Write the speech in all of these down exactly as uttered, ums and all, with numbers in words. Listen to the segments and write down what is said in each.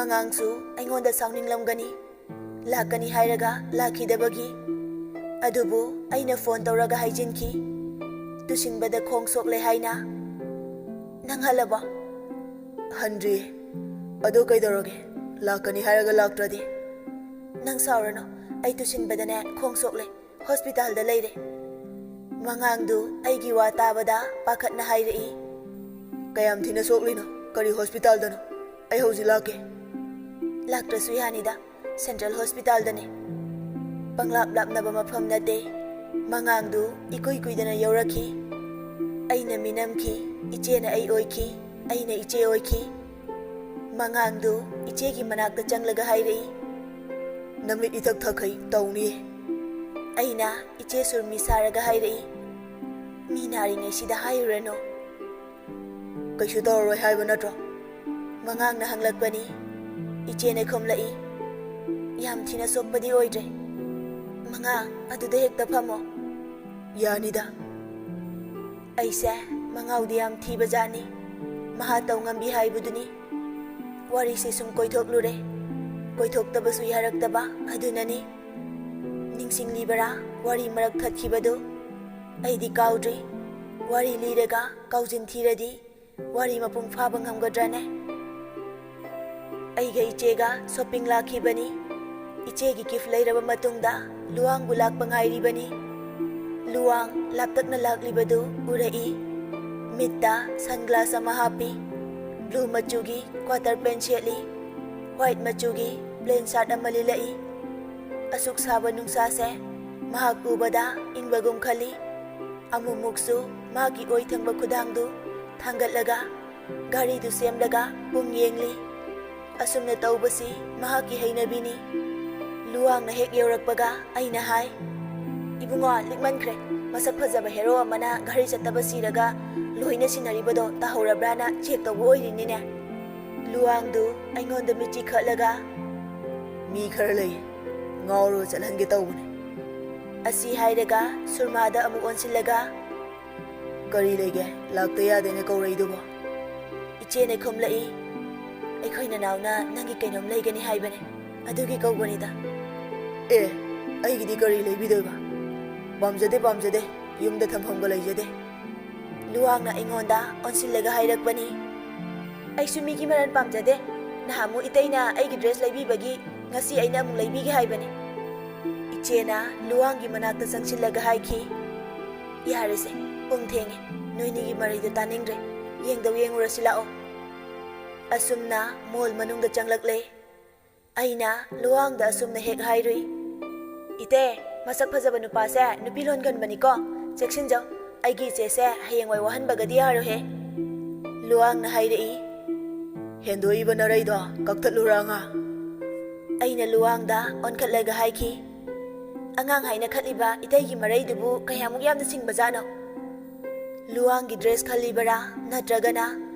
ꯑꯉꯥꯡꯁꯨ ꯑꯩꯉꯣꯟꯗ ꯁꯥꯎꯅꯤꯡꯂꯝꯒꯅꯤ, ꯂꯥꯛꯀꯅꯤ ꯍꯥꯏꯔꯒ ꯂꯥꯛꯈꯤꯗꯕꯒꯤ꯫ ꯑꯗꯨꯕꯨ ꯑꯩꯅ ꯐꯣꯟ ꯇꯧꯔꯒ ꯍꯥꯏꯖꯤꯟꯈꯤ, ꯇꯨꯁꯤꯟꯕꯗ ꯈꯣꯡ ꯁꯣꯛꯂꯦ ꯍꯥꯏꯅ꯫ "ꯅꯪ ꯍꯜꯂꯕꯣ?" "ꯍꯟꯗ꯭ꯔꯤꯌꯦ꯫ ꯑꯗꯣ ꯀꯩꯗꯧꯔꯒꯦ? ꯂꯥꯛꯀꯅꯤ ꯍꯥꯏꯔꯒ ꯂꯥꯛꯇ꯭ꯔꯗꯤ?" "ꯅꯪ ꯁꯥꯎꯔꯅꯨ, ꯑꯩ ꯇꯨꯁꯤꯟꯕꯗꯅꯦ ꯈꯣꯡ ꯁꯣꯛꯂꯦ, ꯍꯣꯁꯄꯤꯇꯥꯜꯗ ꯂꯩꯔꯦ꯫" ꯃꯉꯥꯡꯗꯨ ꯑꯩꯒꯤ ꯋꯥ ꯇꯥꯕꯗ ꯄꯥꯈꯠꯅ ꯍꯥꯏꯔꯛꯏ꯫ "ꯀꯌꯥꯝ ꯊꯤꯅ ꯁꯣꯛꯂꯤꯅꯣ? ꯀꯔꯤ ꯍꯣꯁꯄꯤꯇꯥꯜꯗꯅꯣ? ꯑꯩ ꯍꯧꯖꯤꯛ ꯂꯥꯛꯀꯦ꯫" "ꯂꯥꯛꯇ꯭ꯔꯁꯨ ꯌꯥꯅꯤꯗ, ꯁꯦꯟꯇ꯭ꯔꯦꯜ ꯍꯣꯁꯄꯤꯇꯥꯜꯗꯅꯦ꯫ ꯄꯪꯂꯥꯞ ꯂꯥꯞꯅꯕ ꯃꯐꯝ ꯅꯠꯇꯦ꯫" ꯃꯉꯥꯡꯗꯨ ꯏꯀꯨꯏ ꯀꯨꯏꯗꯅ ꯌꯧꯔꯛꯈꯤ꯫ ꯑꯩꯅ ꯃꯤꯅꯝꯈꯤ, ꯏꯆꯦꯅ ꯑꯩ ꯑꯣꯏꯈꯤ, ꯑꯩꯅ ꯏꯆꯦ ꯑꯣꯏꯈꯤ꯫ ꯃꯉꯥꯡꯗꯨ ꯏꯆꯦꯒꯤ ꯃꯅꯥꯛꯇ ꯆꯪꯂꯒ ꯍꯥꯏꯔꯛꯏ꯫ "ꯅꯃꯤꯠ ꯏꯊꯛ ꯊꯛꯈꯩ ꯇꯧꯅꯤꯌꯦ꯫" ꯑꯩꯅ ꯏꯆꯦ ꯁꯨꯔꯃꯤ ꯁꯥꯔꯒ ꯍꯥꯏꯔꯛꯏ꯫ "ꯃꯤ ꯅꯥꯔꯤꯉꯩꯁꯤꯗ ꯍꯥꯏꯔꯨꯔꯅꯨ꯫" "ꯀꯩꯁꯨ ꯇꯧꯔꯔꯣꯏ ꯍꯥꯏꯕ ꯅꯠꯇ꯭ꯔꯣ?" ꯃꯉꯥꯡꯅ ꯍꯪꯂꯛꯄꯅꯤ꯫ ꯏꯆꯦꯅ ꯈꯨꯝꯂꯛꯏ꯫ "ꯌꯥꯝ ꯊꯤꯅ ꯁꯣꯛꯄꯗꯤ ꯑꯣꯏꯗ꯭ꯔꯦ꯫ ꯃꯉꯥꯡ, ꯑꯗꯨꯗ ꯍꯦꯛꯇ ꯐꯝꯃꯣ꯫" "ꯌꯥꯅꯤꯗ꯫" ꯑꯩꯁꯦ ꯃꯉꯥꯎꯗꯤ ꯌꯥꯝ ꯊꯤꯕ ꯖꯥꯠꯅꯤ꯫ ꯃꯍꯥ ꯇꯧꯉꯝꯕꯤ ꯍꯥꯏꯕꯗꯨꯅꯤ꯫ ꯋꯥꯔꯤꯁꯦ ꯁꯨꯝ ꯀꯣꯏꯊꯣꯛꯂꯨꯔꯦ꯫ ꯀꯣꯏꯊꯣꯛꯇꯕꯁꯨ ꯌꯥꯔꯛꯇꯕ ꯑꯗꯨꯅꯅꯤ꯫ ꯅꯤꯡꯁꯤꯡꯂꯤꯕꯔꯥ ꯋꯥꯔꯤ ꯃꯔꯛ ꯊꯠꯈꯤꯕꯗꯨ? ꯑꯩꯗꯤ ꯀꯥꯎꯗ꯭ꯔꯤ꯫ ꯋꯥꯔꯤ ꯂꯤꯔꯒ ꯀꯥꯎꯖꯤꯟ ꯊꯤꯔꯗꯤ ꯋꯥꯔꯤ ꯃꯄꯨꯡ ꯐꯥꯕ ꯉꯝꯒꯗ꯭ꯔꯅꯦ? ꯑꯩꯒ ꯏꯆꯦꯒ ꯁꯣꯄꯤꯡ ꯂꯥꯛꯈꯤꯕꯅꯤ꯫ ꯏꯆꯦꯒꯤ ꯒꯤꯐ ꯂꯩꯔꯕ ꯃꯇꯨꯡꯗ ꯂꯨꯋꯥꯡꯕꯨ ꯂꯥꯛꯄ ꯉꯥꯏꯔꯤꯕꯅꯤ꯫ ꯂꯨꯋꯥꯡ ꯂꯥꯞꯇꯛꯅ ꯂꯥꯛꯂꯤꯕꯗꯨ ꯎꯔꯛꯏ꯫ ꯃꯤꯠꯇ ꯁꯟꯒ꯭ꯂꯥꯁ ꯑꯃ ꯍꯥꯞꯄꯤ꯫ ꯕ꯭ꯂꯨ ꯃꯆꯨꯒꯤ ꯀ꯭ꯋꯥꯇꯔ ꯄꯦꯟ ꯁꯦꯠꯂꯤ꯫ ꯋꯥꯏꯠ ꯃꯆꯨꯒꯤ ꯄ꯭ꯂꯦꯟ ꯁꯥꯔꯠ ꯑꯃ ꯂꯤꯠꯂꯛꯏ꯫ ꯑꯁꯨꯛ ꯁꯥꯕ ꯅꯨꯡꯁꯥꯁꯦ ꯃꯍꯥꯛ ꯎꯕꯗ ꯏꯪꯕꯒꯨꯝ ꯈꯜꯂꯤ꯫ ꯑꯃꯨꯛꯃꯨꯛꯁꯨ ꯃꯥꯒꯤ ꯑꯣꯏ ꯊꯪꯕ ꯈꯨꯗꯥꯡꯗꯨ ꯊꯥꯡꯒꯠꯂꯒ ꯘꯔꯤꯗꯨ ꯁꯦꯝꯂꯒ ꯄꯨꯡ ꯌꯦꯡꯂꯤ꯫ ꯑꯁꯨꯝꯅ ꯇꯧꯕꯁꯤ ꯃꯍꯥꯛꯀꯤ ꯍꯩꯅꯕꯤꯅꯤ꯫ ꯂꯨꯋꯥꯡꯅ ꯍꯦꯛ ꯌꯧꯔꯛꯄꯒ ꯑꯩꯅ ꯍꯥꯏ, "ꯏꯕꯨꯡꯉꯣ, ꯂꯤꯛꯃꯟꯈ꯭ꯔꯦ꯫ ꯃꯁꯛ ꯐꯖꯕ ꯍꯦꯔꯣ ꯑꯃꯅ ꯘꯔꯤ ꯆꯠꯇꯕ ꯁꯤꯔꯒ ꯂꯣꯏꯅ ꯁꯤꯟꯅꯔꯤꯕꯗꯣ ꯇꯥꯍꯧꯔꯕ꯭ꯔꯥꯅ ꯆꯦꯛ ꯇꯧꯕ ꯑꯣꯏꯔꯤꯅꯤꯅꯦ꯫" ꯂꯨꯋꯥꯡꯗꯨ ꯑꯩꯉꯣꯟꯗ ꯃꯤꯠꯆꯤ ꯈꯠꯂꯒ, "ꯃꯤ ꯈꯔ ꯂꯩ, ꯉꯥꯎꯔꯒ ꯆꯠꯍꯟꯒꯦ ꯇꯧꯕꯅꯦ꯫" ꯑꯁꯤ ꯍꯥꯏꯔꯒ ꯁꯨꯔꯃꯥꯗ ꯑꯃꯨꯛ ꯑꯣꯟꯁꯤꯜꯂꯒ, "ꯀꯔꯤ ꯂꯩꯒꯦ? ꯂꯥꯛꯇ ꯌꯥꯗꯦꯅ ꯀꯧꯔꯛꯏꯗꯨꯕꯣ?" ꯏꯆꯦꯅ ꯈꯨꯝꯂꯛꯏ, ꯑꯩꯈꯣꯏ ꯅꯅꯥꯎꯅ ꯅꯪꯒꯤ ꯀꯩꯅꯣꯝ ꯂꯩꯒꯅꯤ ꯍꯥꯏꯕꯅꯦ, ꯑꯗꯨꯒꯤ ꯀꯧꯕꯅꯤꯗ꯫ ꯑꯦ, ꯑꯩꯒꯤꯗꯤ ꯀꯔꯤ ꯂꯩꯕꯤꯗꯣꯏꯕ? ꯄꯥꯝꯖꯗꯦ, ꯄꯥꯝꯖꯗꯦ, ꯌꯨꯝꯗ ꯊꯝꯐꯝꯒ ꯂꯩꯖꯗꯦ꯫ ꯂꯨꯋꯥꯡꯅ ꯑꯩꯉꯣꯟꯗ ꯑꯣꯟꯁꯤꯜꯂꯒ ꯍꯥꯏꯔꯛꯄꯅꯤ꯫ ꯑꯩꯁꯨ ꯃꯤꯒꯤ ꯃꯔꯜ ꯄꯥꯝꯖꯗꯦ꯫ ꯅꯍꯥꯟꯃꯨꯛ ꯏꯇꯩꯅ ꯑꯩꯒꯤ ꯗ꯭ꯔꯦꯁ ꯂꯩꯕꯤꯕꯒꯤ ꯉꯁꯤ ꯑꯩꯅ ꯑꯃꯨꯛ ꯂꯩꯕꯤꯒꯦ ꯍꯥꯏꯕꯅꯤ꯫ ꯏꯆꯦꯅ ꯂꯨꯋꯥꯡꯒꯤ ꯃꯅꯥꯛꯇ ꯆꯪꯁꯤꯜꯂꯒ ꯍꯥꯏꯈꯤ, "ꯌꯥꯔꯦꯁꯦ, ꯄꯨꯡ ꯊꯦꯡꯉꯦ, ꯅꯣꯏꯅꯤꯒꯤ ꯃꯔꯩꯗꯣ ꯇꯥꯅꯤꯡꯗ꯭ꯔꯦ, ꯌꯦꯡꯗꯧ ꯌꯦꯡꯉꯨꯔꯁꯤ ꯂꯥꯛꯑꯣ"꯫ ꯑꯁꯨꯝꯅ ꯃꯣꯜ ꯃꯅꯨꯡꯗ ꯆꯪꯂꯛꯂꯦ꯫ ꯑꯩꯅ ꯂꯨꯋꯥꯡꯗ ꯑꯁꯨꯝꯅ ꯍꯦꯛ ꯍꯥꯏꯔꯨꯏ, "ꯏꯇꯦ, ꯃꯁꯛ ꯐꯖꯕ ꯅꯨꯄꯥꯁꯦ ꯅꯨꯄꯤ ꯂꯣꯟꯒꯟꯕꯅꯤꯀꯣ, ꯆꯦꯛꯁꯤꯟꯖꯧ, ꯑꯩꯒꯤ ꯏꯆꯦꯁꯦ ꯍꯌꯦꯡꯋꯥꯏ ꯋꯥꯍꯟꯕꯒꯗꯤ ꯌꯥꯔꯣꯏꯍꯦ"꯫ ꯂꯨꯋꯥꯡꯅ ꯍꯥꯏꯔꯛꯏ, "ꯍꯦꯟꯗꯣꯛꯏꯕ ꯅꯔꯩꯗꯣ ꯀꯛꯊꯠꯂꯨꯔ ꯑꯉꯥꯡ"꯫ ꯑꯩꯅ ꯂꯨꯋꯥꯡꯗ ꯑꯣꯟꯈꯠꯂꯒ ꯍꯥꯏꯈꯤ, "ꯑꯉꯥꯡ ꯍꯥꯏꯅ ꯈꯠꯂꯤꯕ ꯏꯇꯩꯒꯤ ꯃꯔꯩꯗꯨꯕꯨ ꯀꯌꯥꯃꯨꯛ ꯌꯥꯝꯅ ꯁꯤꯡꯕꯖꯥꯠꯅꯣ? ꯂꯨꯋꯥꯡꯒꯤ ꯗ꯭ꯔꯦꯁ ꯈꯜꯂꯤꯕꯔꯥ, ꯅꯠꯇ꯭ꯔꯒꯅ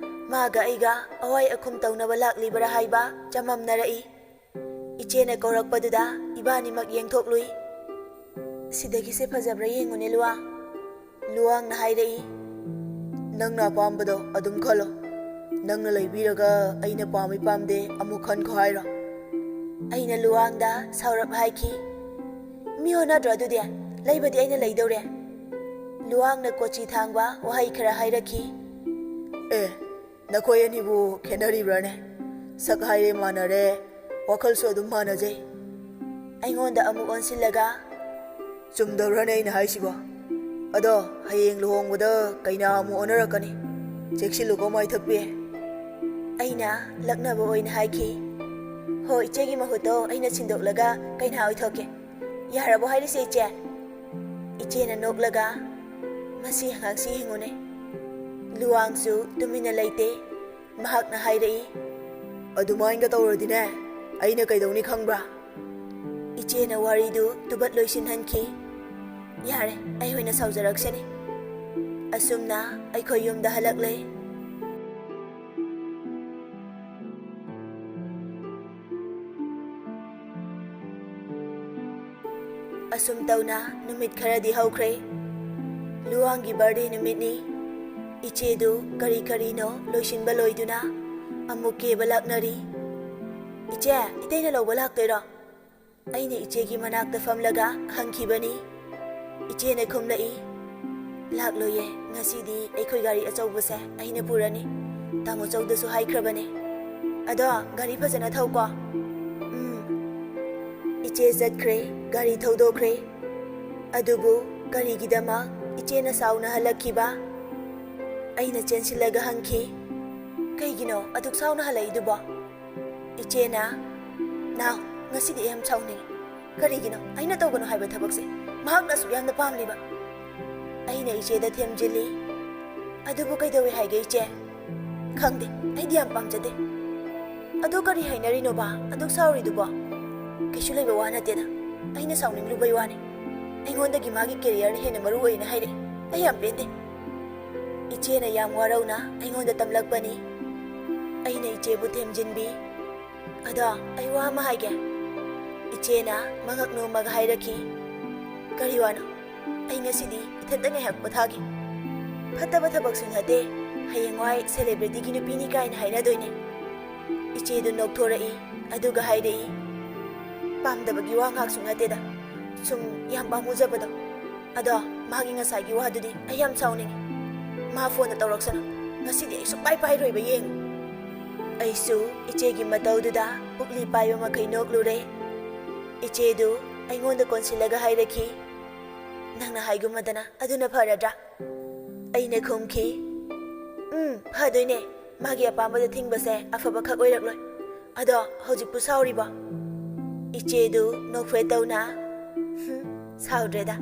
ꯃꯥꯒ ꯑꯩꯒ ꯑꯋꯥꯏ ꯑꯈꯨꯝ ꯇꯧꯅꯕ ꯂꯥꯛꯂꯤꯕꯔꯥ ꯍꯥꯏꯕ ꯆꯃꯝꯅꯔꯛꯏ"꯫ ꯏꯆꯦꯅ ꯀꯧꯔꯛꯄꯗꯨꯗ ꯏꯕꯥꯅꯤꯃꯛ ꯌꯦꯡꯊꯣꯛꯂꯨꯏ꯫ "ꯁꯤꯗꯒꯤꯁꯦ ꯐꯖꯕ꯭ꯔꯥ ꯌꯦꯡꯉꯨꯅꯦ ꯂꯨꯋꯥꯡ"꯫ ꯂꯨꯋꯥꯡꯅ ꯍꯥꯏꯔꯛꯏ, "ꯅꯪꯅ ꯑꯄꯥꯝꯕꯗꯣ ꯑꯗꯨꯝ ꯈꯜꯂꯣ꯫ ꯅꯪꯅ ꯂꯩꯕꯤꯔꯒ ꯑꯩꯅ ꯄꯥꯝꯃꯤ ꯄꯥꯝꯗꯦ ꯑꯃꯨꯛ ꯈꯟꯈꯣ ꯍꯥꯏꯔꯣ?" ꯑꯩꯅ ꯂꯨꯋꯥꯡꯗ ꯁꯥꯎꯔꯞ ꯍꯥꯏꯈꯤ, "ꯃꯤ ꯑꯣꯟꯅꯗ꯭ꯔꯣ ꯑꯗꯨꯗꯤ? ꯂꯩꯕꯗꯤ ꯑꯩꯅ ꯂꯩꯗꯧꯔꯦ"꯫ ꯂꯨꯋꯥꯡꯅ ꯀꯣꯆꯤ ꯊꯥꯡꯕ ꯋꯥꯍꯩ ꯈꯔ ꯍꯥꯏꯔꯛꯈꯤ꯫ "ꯑꯦ, ꯅꯈꯣꯏ ꯑꯅꯤꯕꯨ ꯈꯦꯠꯅꯔꯤꯕ꯭ꯔꯥꯅꯦ? ꯁꯛ ꯍꯥꯏꯔꯦ ꯃꯥꯟꯅꯔꯦ, ꯋꯥꯈꯜꯁꯨ ꯑꯗꯨꯝ ꯃꯥꯟꯅꯖꯩ"꯫ ꯑꯩꯉꯣꯟꯗ ꯑꯃꯨꯛ ꯑꯣꯟꯁꯤꯜꯂꯒ, "ꯆꯨꯝꯗꯕ꯭ꯔꯥꯅꯦ ꯑꯩꯅ ꯍꯥꯏꯁꯤꯕꯣ? ꯑꯗꯣ ꯍꯌꯦꯡ ꯂꯨꯍꯣꯡꯕꯗ ꯀꯩꯅꯥ ꯑꯃꯨꯛ ꯑꯣꯟꯅꯔꯛꯀꯅꯤ, ꯆꯦꯛꯁꯤꯜꯂꯨꯀꯣ ꯃꯥꯏꯊꯛꯄꯤ"꯫ ꯑꯩꯅ ꯂꯛꯅꯕ ꯑꯣꯏꯅ ꯍꯥꯏꯈꯤ, "ꯍꯣ, ꯏꯆꯦꯒꯤ ꯃꯍꯨꯠꯇꯣ ꯑꯩꯅ ꯁꯤꯟꯗꯣꯛꯂꯒ ꯀꯩꯅꯥ ꯑꯣꯏꯊꯣꯛꯀꯦ꯫ ꯌꯥꯔꯕꯣ ꯍꯥꯏꯔꯤꯁꯦ ꯏꯆꯦ?" ꯏꯆꯦꯅ ꯅꯣꯛꯂꯒ, "ꯃꯁꯤ ꯑꯉꯥꯡꯁꯤ ꯌꯦꯡꯉꯨꯅꯦ"꯫ ꯂꯨꯋꯥꯡꯁꯨ ꯇꯨꯃꯤꯟꯅ ꯂꯩꯇꯦ꯫ ꯃꯍꯥꯛꯅ ꯍꯥꯏꯔꯛꯏ, "ꯑꯗꯨꯃꯥꯏꯅꯒ ꯇꯧꯔꯗꯤꯅꯦ, ꯑꯩꯅ ꯀꯩꯗꯧꯅꯤ ꯈꯪꯕ꯭ꯔꯥ?" ꯏꯆꯦꯅ ꯋꯥꯔꯤꯗꯨ ꯇꯨꯕꯠ ꯂꯣꯏꯁꯤꯟꯍꯟꯈꯤ꯫ "ꯌꯥꯔꯦ, ꯑꯩ ꯑꯣꯏꯅ ꯁꯥꯎꯖꯔꯛꯁꯅꯤ"꯫ ꯑꯁꯨꯝꯅ ꯑꯩꯈꯣꯏ ꯌꯨꯝꯗ ꯍꯜꯂꯛꯂꯦ꯫ ꯑꯁꯨꯝ ꯇꯧꯅ ꯅꯨꯃꯤꯠ ꯈꯔꯗꯤ ꯍꯧꯈ꯭ꯔꯦ꯫ ꯂꯨꯋꯥꯡꯒꯤ ꯕꯥꯔꯗꯦ ꯅꯨꯃꯤꯠꯅꯤ꯫ ꯏꯆꯦꯗꯨ ꯀꯔꯤ ꯀꯔꯤꯅꯣ ꯂꯣꯏꯁꯤꯟꯕ ꯂꯣꯏꯗꯨꯅ ꯑꯃꯨꯛ ꯀꯦꯕ ꯂꯥꯛꯅꯔꯤ꯫ "ꯏꯆꯦ, ꯏꯇꯩꯅ ꯂꯧꯕ ꯂꯥꯛꯇꯣꯏꯔꯣ?" ꯑꯩꯅ ꯏꯆꯦꯒꯤ ꯃꯅꯥꯛꯇ ꯐꯝꯂꯒ ꯍꯪꯈꯤꯕꯅꯤ꯫ ꯏꯆꯦꯅ ꯈꯨꯝꯂꯛꯏ, "ꯂꯥꯛꯂꯣꯏꯌꯦ, ꯉꯁꯤꯗꯤ ꯑꯩꯈꯣꯏ ꯒꯥꯔꯤ ꯑꯆꯧꯕꯁꯦ ꯑꯩꯅ ꯄꯨꯔꯅꯤ꯫ ꯇꯥꯃꯣ ꯆꯧꯗꯁꯨ ꯍꯥꯏꯈ꯭ꯔꯕꯅꯦ꯫ ꯑꯗꯣ ꯒꯥꯔꯤ ꯐꯖꯅ ꯊꯧꯀꯣ꯫" "ꯎꯝ꯫" ꯏꯆꯦ ꯆꯠꯈ꯭ꯔꯦ, ꯒꯥꯔꯤ ꯊꯧꯗꯣꯛꯈ꯭ꯔꯦ꯫ ꯑꯗꯨꯕꯨ ꯀꯔꯤꯒꯤꯗꯃꯛ ꯏꯆꯦꯅ ꯁꯥꯎꯅ ꯍꯜꯂꯛꯈꯤꯕ? ꯑꯩꯅ ꯆꯦꯟꯁꯤꯜꯂꯒ ꯍꯪꯈꯤ, "ꯀꯩꯒꯤꯅꯣ ꯑꯗꯨꯛ ꯁꯥꯎꯅ ꯍꯜꯂꯛꯏꯗꯨꯕꯣ?" ꯏꯆꯦꯅ, "ꯅꯥꯎ, ꯉꯁꯤꯗꯤ ꯑꯩ ꯌꯥꯝ ꯁꯥꯎꯅꯤꯡꯉꯤ꯫ ꯀꯔꯤꯒꯤꯅꯣ ꯑꯩꯅ ꯇꯧꯒꯅꯨ ꯍꯥꯏꯕ ꯊꯕꯛꯁꯦ ꯃꯍꯥꯛꯅ ꯑꯁꯨꯛ ꯌꯥꯝꯅ ꯄꯥꯝꯂꯤꯕ?" ꯑꯩꯅ ꯏꯆꯦꯗ ꯊꯦꯝꯖꯤꯜꯂꯤ꯫ "ꯑꯗꯨꯕꯨ ꯀꯩꯗꯧꯋꯦ ꯍꯥꯏꯒꯦ, ꯏꯆꯦ?" "ꯈꯪꯗꯦ, ꯑꯩꯗꯤ ꯌꯥꯝ ꯄꯥꯝꯖꯗꯦ꯫" "ꯑꯗꯣ ꯀꯔꯤ ꯍꯥꯏꯅꯔꯤꯅꯣꯕ ꯑꯗꯨꯛ ꯁꯥꯎꯔꯤꯗꯨꯕꯣ?" "ꯀꯩꯁꯨ ꯂꯩꯕ ꯋꯥ ꯅꯠꯇꯦꯗ꯫ ꯑꯩꯅ ꯁꯥꯎꯅꯤꯡꯂꯨꯕꯩ ꯋꯥꯅꯤ꯫ ꯑꯩꯉꯣꯟꯗꯒꯤ ꯃꯥꯒꯤ ꯀꯦꯔꯤꯌꯔꯅ ꯍꯦꯟꯅ ꯃꯔꯨ ꯑꯣꯏꯅ ꯍꯥꯏꯔꯛꯑꯦ꯫ ꯑꯩ ꯌꯥꯝ ꯄꯦꯟꯗꯦ꯫" ꯏꯆꯦꯅ ꯌꯥꯝ ꯋꯥꯔꯧꯅ ꯑꯩꯉꯣꯟꯗ ꯇꯝꯂꯛꯄꯅꯤ꯫ ꯑꯩꯅ ꯏꯆꯦꯕꯨ ꯊꯦꯝꯖꯤꯟꯕꯤ꯫ "ꯑꯗꯣ ꯑꯩ ꯋꯥ ꯑꯃ ꯍꯥꯏꯒꯦ꯫" ꯏꯆꯦꯅ ꯃꯉꯛ ꯅꯣꯝꯃꯒ ꯍꯥꯏꯔꯛꯈꯤ, "ꯀꯔꯤ ꯋꯥꯅꯣ? ꯑꯩ ꯉꯁꯤꯗꯤ ꯏꯊꯟꯇ ꯉꯥꯏꯍꯥꯛ ꯄꯣꯊꯥꯒꯦ꯫" "ꯐꯠꯇꯕ ꯊꯕꯛꯁꯨ ꯅꯠꯇꯦ, ꯍꯌꯦꯡꯋꯥꯏ ꯁꯦꯂꯦꯕ꯭ꯔꯤꯇꯤꯒꯤ ꯅꯨꯄꯤꯅꯤ ꯀꯥꯏꯅ ꯍꯥꯏꯅꯗꯣꯏꯅꯦ꯫" ꯏꯆꯦꯗꯨ ꯅꯣꯛꯊꯣꯔꯛꯏ, ꯑꯗꯨꯒ ꯍꯥꯏꯔꯛꯏ, "ꯄꯥꯝꯗꯕꯒꯤ ꯋꯥ ꯉꯥꯛꯁꯨ ꯅꯠꯇꯦꯗ, ꯁꯨꯝ ꯌꯥꯝ ꯄꯥꯝꯃꯨꯖꯕꯗꯣ꯫ ꯑꯗꯣ ꯃꯥꯒꯤ ꯉꯁꯥꯏꯒꯤ ꯋꯥꯗꯨꯗꯤ ꯑꯩ ꯌꯥꯝ ꯁꯥꯎꯅꯤꯡꯉꯤ꯫ ꯃꯥ ꯐꯣꯟꯗ ꯇꯧꯔꯛꯁꯅꯨ, ꯉꯁꯤꯗꯤ ꯑꯩ ꯁꯨꯡꯄꯥꯏ ꯄꯥꯏꯔꯣꯏꯕ, ꯌꯦꯡꯉꯨ꯫" ꯑꯩꯁꯨ ꯏꯆꯦꯒꯤ ꯃꯇꯧꯗꯨꯗ ꯄꯨꯛꯂꯤ ꯄꯥꯏꯕ ꯃꯈꯩ ꯅꯣꯛꯂꯨꯔꯦ꯫ ꯏꯆꯦꯗꯨ ꯑꯩꯉꯣꯟꯗ ꯀꯣꯟꯁꯤꯜꯂꯒ ꯍꯥꯏꯔꯛꯈꯤ, "ꯅꯪꯅ ꯍꯥꯏꯒꯨꯝꯃꯗꯅ ꯑꯗꯨꯅ ꯐꯔꯗ꯭ꯔꯥ?" ꯑꯩꯅ ꯈꯨꯝꯈꯤ, "ꯎꯝ, ꯐꯗꯣꯏꯅꯦ꯫ ꯃꯥꯒꯤ ꯑꯄꯥꯝꯕꯗ ꯊꯤꯡꯕꯁꯦ ꯑꯐꯕ ꯈꯛ ꯑꯣꯏꯔꯛꯂꯣꯏ꯫ ꯑꯗꯣ ꯍꯧꯖꯤꯛꯄꯨ ꯁꯥꯎꯔꯤꯕꯣ?" ꯏꯆꯦꯗꯨ ꯅꯣꯛꯐꯦꯠ ꯇꯧꯅ, "ꯍꯨꯝ, ꯁꯥꯎꯗ꯭ꯔꯦꯗ꯫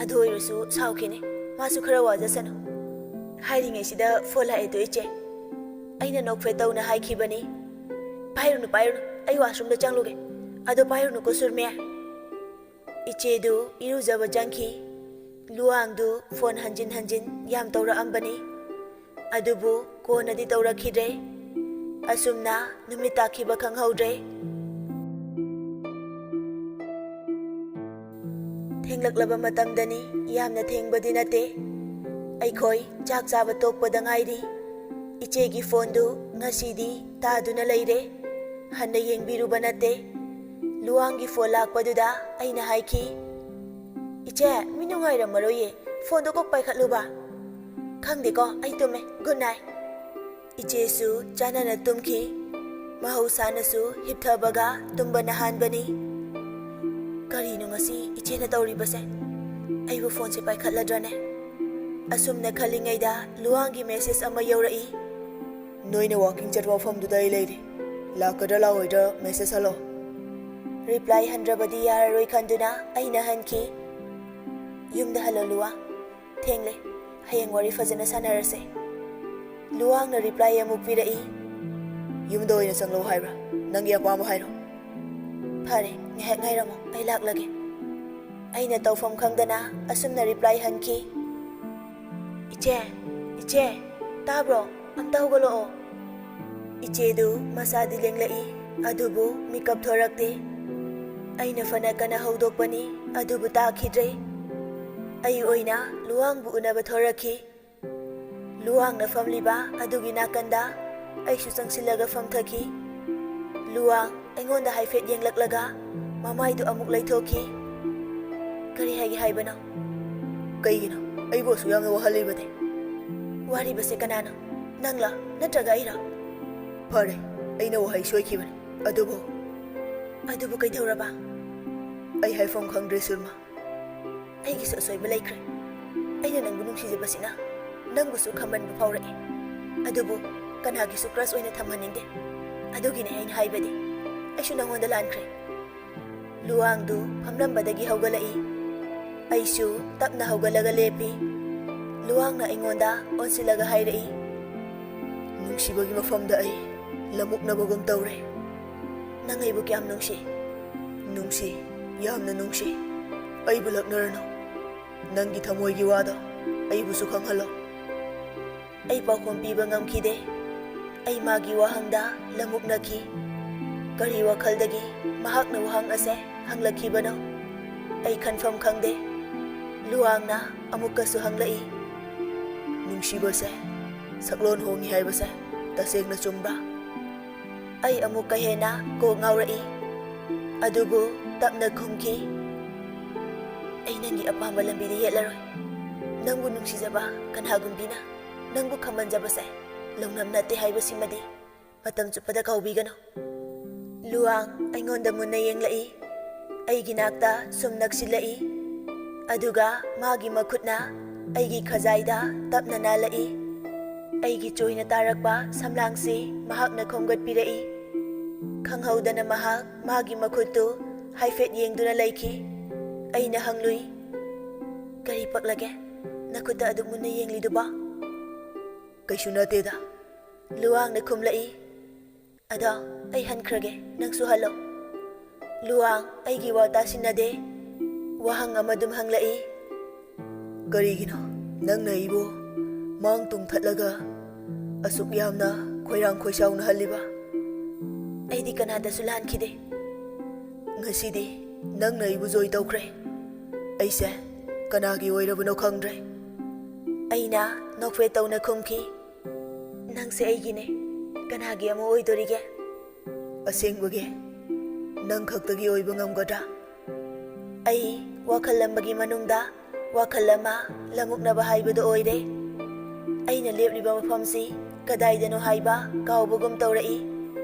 ꯑꯗꯨ ꯑꯣꯏꯔꯁꯨ ꯁꯥꯎꯈꯤꯅꯤ꯫ ꯃꯥꯁꯨ ꯈꯔ ꯋꯥꯖꯁꯅꯨ꯫" ꯍꯥꯏꯔꯤꯉꯩꯁꯤꯗ ꯐꯣꯟ ꯂꯥꯛꯑꯦꯗꯣ, ꯏꯆꯦ꯫ ꯑꯩꯅ ꯅꯣꯛꯐꯦꯠ ꯇꯧꯅ ꯍꯥꯏꯈꯤꯕꯅꯤ, "ꯄꯥꯏꯔꯨꯅꯨ, ꯄꯥꯏꯔꯨꯅꯨ, ꯑꯩ ꯋꯥꯁꯔꯨꯝꯗ ꯆꯪꯂꯨꯒꯦ꯫ ꯑꯗꯣ ꯄꯥꯏꯔꯨꯅꯨꯀꯣ, ꯁꯨꯔꯃꯦ꯫" ꯏꯆꯦꯗꯨ ꯏꯔꯨꯖꯕ ꯆꯪꯈꯤ꯫ ꯂꯨꯋꯥꯡꯗꯨ ꯐꯣꯟ ꯍꯟꯖꯤꯟ ꯍꯟꯖꯤꯟ ꯌꯥꯝ ꯇꯧꯔꯛꯑꯝꯕꯅꯤ, ꯑꯗꯨꯕꯨ ꯀꯣꯟꯅꯗꯤ ꯇꯧꯔꯛꯈꯤꯗ꯭ꯔꯦ꯫ ꯑꯁꯨꯝꯅ ꯅꯨꯃꯤꯠ ꯇꯥꯈꯤꯕ ꯈꯪꯍꯧꯗ꯭ꯔꯦ꯫ ꯊꯦꯡꯂꯛꯂꯕ ꯃꯇꯝꯗꯅꯤ, ꯌꯥꯝꯅ ꯊꯦꯡꯕꯗꯤ ꯅꯠꯇꯦ꯫ ꯑꯩꯈꯣꯏ ꯆꯥꯛ ꯆꯥꯕ ꯇꯣꯛꯄꯗ ꯉꯥꯏꯔꯤ꯫ ꯏꯆꯦꯒꯤ ꯐꯣꯟꯗꯨ "ꯉꯁꯤꯗꯤ ꯇꯥꯗꯨꯅ ꯂꯩꯔꯦ, ꯍꯟꯅ ꯌꯦꯡꯕꯤꯔꯨꯕ ꯅꯠꯇꯦ?" ꯂꯨꯋꯥꯡꯒꯤ ꯐꯣꯟ ꯂꯥꯛꯄꯗꯨꯗ ꯑꯩꯅ ꯍꯥꯏꯈꯤ, "ꯏꯆꯦ, ꯃꯤ ꯅꯨꯡꯉꯥꯏꯔꯝꯃꯔꯣꯏꯌꯦ, ꯐꯣꯟꯗꯣ ꯀꯣꯛ ꯄꯥꯏꯈꯠꯂꯨꯕ꯫" "ꯈꯪꯗꯦꯀꯣ, ꯑꯩ ꯇꯨꯝꯃꯦ, ꯒꯨꯗ ꯅꯥꯏꯠ꯫" ꯏꯆꯦꯁꯨ ꯆꯥꯟꯅꯅ ꯇꯨꯝꯈꯤ꯫ ꯃꯍꯧꯁꯥꯅꯁꯨ ꯍꯤꯞꯊꯕꯒ ꯇꯨꯝꯕꯅ ꯍꯥꯟꯕꯅꯤ꯫ "ꯀꯔꯤꯅꯣ ꯉꯁꯤ ꯏꯆꯦꯅ ꯇꯧꯔꯤꯕꯁꯦ? ꯑꯩꯕꯨ ꯐꯣꯟꯁꯦ ꯄꯥꯏꯈꯠꯂꯗ꯭ꯔꯅꯦ?" ꯑꯁꯨꯝꯅ ꯈꯜꯂꯤꯉꯩꯗ ꯂꯨꯋꯥꯡꯒꯤ ꯃꯦꯁꯦꯖ ꯑꯃ ꯌꯧꯔꯛꯏ꯫ "ꯅꯣꯏꯅ ꯋꯥꯀꯤꯡ ꯆꯠꯄ ꯃꯐꯝꯗꯨꯗ ꯑꯩ ꯂꯩꯔꯤ꯫ ꯂꯥꯛꯀꯗ꯭ꯔꯥ ꯂꯥꯛꯑꯣꯏꯗ꯭ꯔꯥ ꯃꯦꯁꯦꯖ ꯍꯜꯂꯣ꯫" ꯔꯤꯄ꯭ꯂꯥꯏ ꯍꯟꯗ꯭ꯔꯕꯗꯤ ꯌꯥꯔꯔꯣꯏ ꯈꯟꯗꯨꯅ ꯑꯩꯅ ꯍꯟꯈꯤ꯫ "ꯌꯨꯝꯗ ꯍꯜꯂꯣ ꯂꯨꯋꯥꯡ꯫ ꯊꯦꯡꯂꯦ꯫ ꯍꯌꯦꯡ ꯋꯥꯔꯤ ꯐꯖꯅ ꯁꯥꯟꯅꯔꯁꯦ꯫" ꯂꯨꯋꯥꯡꯅ ꯔꯤꯄ꯭ꯂꯥꯏ ꯑꯃꯨꯛ ꯄꯤꯔꯛꯏ꯫ "ꯌꯨꯝꯗ ꯑꯣꯏꯅ ꯆꯪꯂꯛꯑꯣ ꯍꯥꯏꯕ꯭ꯔꯥ? ꯅꯪꯒꯤ ꯑꯄꯥꯝꯕ ꯍꯥꯏꯔꯣ꯫" "ꯐꯔꯦ, ꯉꯥꯏꯍꯥꯛ ꯉꯥꯏꯔꯝꯃꯣ, ꯑꯩ ꯂꯥꯛꯂꯒꯦ꯫" ꯑꯩꯅ ꯇꯧꯐꯝ ꯈꯪꯗꯅ ꯑꯁꯨꯝꯅ ꯔꯤꯄ꯭ꯂꯥꯏ ꯍꯟꯈꯤ꯫ "ꯏꯆꯦ, ꯏꯆꯦ, ꯇꯥꯕ꯭ꯔꯣ? ꯑꯝꯇ ꯍꯧꯒꯠꯂꯛꯑꯣ꯫" ꯏꯆꯦꯗꯨ ꯃꯁꯥꯗꯤ ꯂꯦꯡꯂꯛꯏ, ꯑꯗꯨꯕꯨ ꯃꯤꯀꯞ ꯊꯣꯔꯛꯇꯦ꯫ ꯑꯩꯅ ꯐꯅ ꯀꯟꯅ ꯍꯧꯗꯣꯛꯄꯅꯤ, ꯑꯗꯨꯕꯨ ꯇꯥꯈꯤꯗ꯭ꯔꯦ꯫ ꯑꯩ ꯑꯣꯏꯅ ꯂꯨꯋꯥꯡꯕꯨ ꯎꯅꯕ ꯊꯣꯔꯛꯈꯤ꯫ ꯂꯨꯋꯥꯡꯅ ꯐꯝꯂꯤꯕ ꯑꯗꯨꯒꯤ ꯅꯥꯀꯟꯗ ꯑꯩꯁꯨ ꯆꯪꯁꯤꯜꯂꯒ ꯐꯝꯊꯈꯤ꯫ ꯂꯨꯋꯥꯡ ꯑꯩꯉꯣꯟꯗ ꯍꯥꯏꯐꯦꯠ ꯌꯦꯡꯂꯛꯂꯒ ꯃꯃꯥꯏꯗꯨ ꯑꯃꯨꯛ ꯂꯩꯊꯣꯛꯈꯤ꯫ "ꯀꯔꯤ ꯍꯥꯏꯒꯦ ꯍꯥꯏꯕꯅꯣ?" "ꯀꯩꯒꯤꯅꯣ ꯑꯩꯕꯨ ꯑꯁꯨꯛ ꯌꯥꯝꯅ ꯋꯥꯍꯜꯂꯤꯕꯗꯤ?" "ꯋꯥꯔꯤꯕꯁꯦ ꯀꯅꯥꯅꯣ? ꯅꯪꯂ ꯅꯠꯇ꯭ꯔꯒ ꯑꯩꯔꯣ?" "ꯐꯔꯦ, ꯑꯩꯅ ꯋꯥꯍꯩ ꯁꯣꯏꯈꯤꯕꯅꯤ, ꯑꯗꯨꯕꯨ..." "ꯑꯗꯨꯕꯨ ꯀꯩꯗꯧꯔꯕ?" "ꯑꯩ ꯍꯥꯏꯐꯝ ꯈꯪꯗ꯭ꯔꯦ ꯁꯨꯔꯃꯥ꯫ ꯑꯩꯒꯤꯁꯨ ꯑꯁꯣꯏꯕ ꯂꯩꯈ꯭ꯔꯦ꯫ ꯑꯩꯅ ꯅꯪꯕꯨ ꯅꯨꯡꯁꯤꯖꯕꯁꯤꯅ ꯅꯪꯕꯨꯁꯨ ꯈꯝꯕꯟꯕ ꯐꯥꯎꯔꯛꯏ꯫ ꯑꯗꯨꯕꯨ ꯀꯅꯥꯒꯤꯁꯨ ꯀ꯭ꯔꯁ ꯑꯣꯏꯅ ꯊꯝꯍꯟꯅꯤꯡꯗꯦ꯫ ꯑꯗꯨꯒꯤꯅꯦ ꯑꯩꯅ ꯍꯥꯏꯕꯗꯤ꯫ ꯑꯩꯁꯨ ꯅꯪꯉꯣꯟꯗ ꯂꯥꯟꯈ꯭ꯔꯦ꯫" ꯂꯨꯋꯥꯡꯗꯨ ꯐꯝꯂꯝꯕꯗꯒꯤ ꯍꯧꯒꯠꯂꯛꯏ꯫ ꯑꯩꯁꯨ ꯇꯞꯅ ꯍꯧꯒꯠꯂꯒ ꯂꯦꯞꯄꯤ꯫ ꯂꯨꯋꯥꯡꯅ ꯑꯩꯉꯣꯟꯗ ꯑꯣꯟꯁꯤꯜꯂꯒ ꯍꯥꯏꯔꯛꯏ, "ꯅꯨꯡꯁꯤꯕꯒꯤ ꯃꯐꯝꯗ ꯑꯩ ꯂꯃꯨꯛꯅꯕꯒꯨꯝ ꯇꯧꯔꯦ꯫ ꯅꯪ ꯑꯩꯕꯨ ꯀꯌꯥꯝ ꯅꯨꯡꯁꯤ?" "ꯅꯨꯡꯁꯤ, ꯌꯥꯝꯅ ꯅꯨꯡꯁꯤ꯫ ꯑꯩꯕꯨ ꯂꯛꯅꯔꯅꯨ꯫ ꯅꯪꯒꯤ ꯊꯃꯣꯏꯒꯤ ꯋꯥꯗꯣ ꯑꯩꯕꯨꯁꯨ ꯈꯪꯍꯜꯂꯣ꯫" ꯑꯩ ꯄꯥꯎꯈꯨꯝ ꯄꯤꯕ ꯉꯝꯈꯤꯗꯦ꯫ ꯑꯩ ꯃꯥꯒꯤ ꯋꯥꯍꯪꯗ ꯂꯃꯨꯛꯅꯈꯤ꯫ ꯀꯔꯤ ꯋꯥꯈꯜꯗꯒꯤ ꯃꯍꯥꯛꯅ ꯋꯥꯍꯪ ꯑꯁꯦ ꯍꯪꯂꯛꯈꯤꯕꯅꯣ? ꯑꯩ ꯈꯟꯐꯝ ꯈꯪꯗꯦ꯫ ꯂꯨꯋꯥꯡꯅ ꯑꯃꯨꯛꯀꯁꯨ ꯍꯪꯂꯛꯏ, "ꯅꯨꯡꯁꯤꯕꯁꯦ ꯁꯛꯂꯣꯟ ꯍꯣꯡꯉꯤ ꯍꯥꯏꯕꯁꯦ ꯇꯁꯦꯡꯅ ꯆꯨꯝꯕ꯭ꯔꯥ? ꯑꯩ ꯑꯃꯨꯛꯀ ꯍꯦꯟꯅ ꯀꯣꯛ ꯉꯥꯎꯔꯛꯏ꯫ ꯑꯗꯨꯕꯨ ꯇꯞꯅ ꯈꯨꯝꯈꯤ, "ꯑꯩ ꯅꯪꯒꯤ ꯑꯄꯥꯝꯕ ꯂꯝꯕꯤꯗ ꯌꯦꯠꯂꯔꯣꯏ꯫ ꯅꯪꯕꯨ ꯅꯨꯡꯁꯤꯖꯕ ꯀꯅꯥꯒꯨꯝꯕꯤꯅ ꯅꯪꯕꯨ ꯈꯝꯕꯟꯖꯕꯁꯦ ꯂꯧꯅꯝ ꯅꯠꯇꯦ ꯍꯥꯏꯕꯁꯤꯃꯗꯤ ꯃꯇꯝ ꯆꯨꯞꯄꯗ ꯀꯥꯎꯕꯤꯒꯅꯨ꯫" ꯂꯨꯋꯥꯡ ꯑꯩꯉꯣꯟꯗ ꯃꯨꯟꯅ ꯌꯦꯡꯂꯛꯏ꯫ ꯑꯩꯒꯤ ꯅꯥꯛꯇ ꯁꯨꯝ ꯅꯛꯁꯤꯜꯂꯛꯏ꯫ ꯑꯗꯨꯒ ꯃꯥꯒꯤ ꯃꯈꯨꯠꯅ ꯑꯩꯒꯤ ꯈꯖꯥꯏꯗ ꯇꯞꯅ ꯅꯥꯜꯂꯛꯏ꯫ ꯑꯩꯒꯤ ꯆꯣꯏꯅ ꯇꯥꯔꯛꯄ ꯁꯝꯂꯥꯡꯁꯤ ꯃꯍꯥꯛꯅ ꯈꯣꯝꯒꯠꯄꯤꯔꯛꯏ꯫ ꯈꯪꯍꯧꯗꯅ ꯃꯍꯥꯛ ꯃꯥꯒꯤ ꯃꯈꯨꯠꯇꯨ ꯍꯥꯏꯐꯦꯠ ꯌꯦꯡꯗꯨꯅ ꯂꯩꯈꯤ꯫ ꯑꯩꯅ ꯍꯪꯂꯨꯏ, "ꯀꯔꯤ ꯄꯛꯂꯒꯦ? ꯅꯈꯨꯠꯇ ꯑꯗꯨꯛ ꯃꯨꯟꯅ ꯌꯦꯡꯂꯤꯗꯨꯕꯣ?" "ꯀꯩꯁꯨ ꯅꯠꯇꯦꯗ꯫" ꯂꯨꯋꯥꯡꯅ ꯈꯨꯝꯂꯛꯏ꯫ "ꯑꯗꯣ ꯑꯩ ꯍꯟꯈ꯭ꯔꯒꯦ, ꯅꯪꯁꯨ ꯍꯜꯂꯣ꯫" ꯂꯨꯋꯥꯡ ꯑꯩꯒꯤ ꯋꯥ ꯇꯥꯁꯤꯟꯅꯗꯦ꯫ ꯋꯥꯍꯪ ꯑꯃꯗꯨꯝ ꯍꯪꯂꯛꯏ꯫ "ꯀꯔꯤꯒꯤꯅꯣ ꯅꯪꯅ ꯑꯩꯕꯨ ꯃꯥꯡ ꯇꯨꯡ ꯊꯠꯂꯒ ꯑꯁꯨꯛ ꯌꯥꯝꯅ ꯈꯣꯏꯔꯥꯡ ꯈꯣꯏꯁꯥꯎꯅꯍꯜꯂꯤꯕ?" "ꯑꯩꯗꯤ ꯀꯅꯥꯗꯁꯨ ꯂꯥꯟꯈꯤꯗꯦ꯫" "ꯉꯁꯤꯗꯤ ꯅꯪꯅ ꯑꯩꯕꯨ ꯖꯣꯏ ꯇꯧꯈ꯭ꯔꯦ꯫ ꯑꯩꯁꯦ ꯀꯅꯥꯒꯤ ꯑꯣꯏꯔꯕꯅꯣ ꯈꯪꯗ꯭ꯔꯦ꯫" ꯑꯩꯅ ꯅꯣꯛꯐꯦꯠ ꯇꯧꯅ ꯈꯨꯝꯈꯤ, "ꯅꯪꯁꯦ ꯑꯩꯒꯤꯅꯦ, ꯀꯅꯥꯒꯤ ꯑꯃꯨꯛ ꯑꯣꯏꯗꯣꯔꯤꯒꯦ?" "ꯑꯁꯦꯡꯕꯒꯤ ꯅꯪ ꯈꯛꯇꯒꯤ ꯑꯣꯏꯕ ꯉꯝꯒꯗ꯭ꯔꯥ?" ꯑꯩ ꯋꯥꯈꯜ ꯑꯃꯒꯤ ꯃꯅꯨꯡꯗ ꯋꯥꯈꯜ ꯑꯃ ꯂꯃꯨꯛꯅꯕ ꯍꯥꯏꯕꯗꯨ ꯑꯣꯏꯔꯦ꯫ ꯑꯩꯅ ꯂꯦꯞꯂꯤꯕ ꯃꯐꯝꯁꯤ ꯀꯗꯥꯏꯗꯅꯣ ꯍꯥꯏꯕ ꯀꯥꯎꯕꯒꯨꯝ ꯇꯧꯔꯛꯏ꯫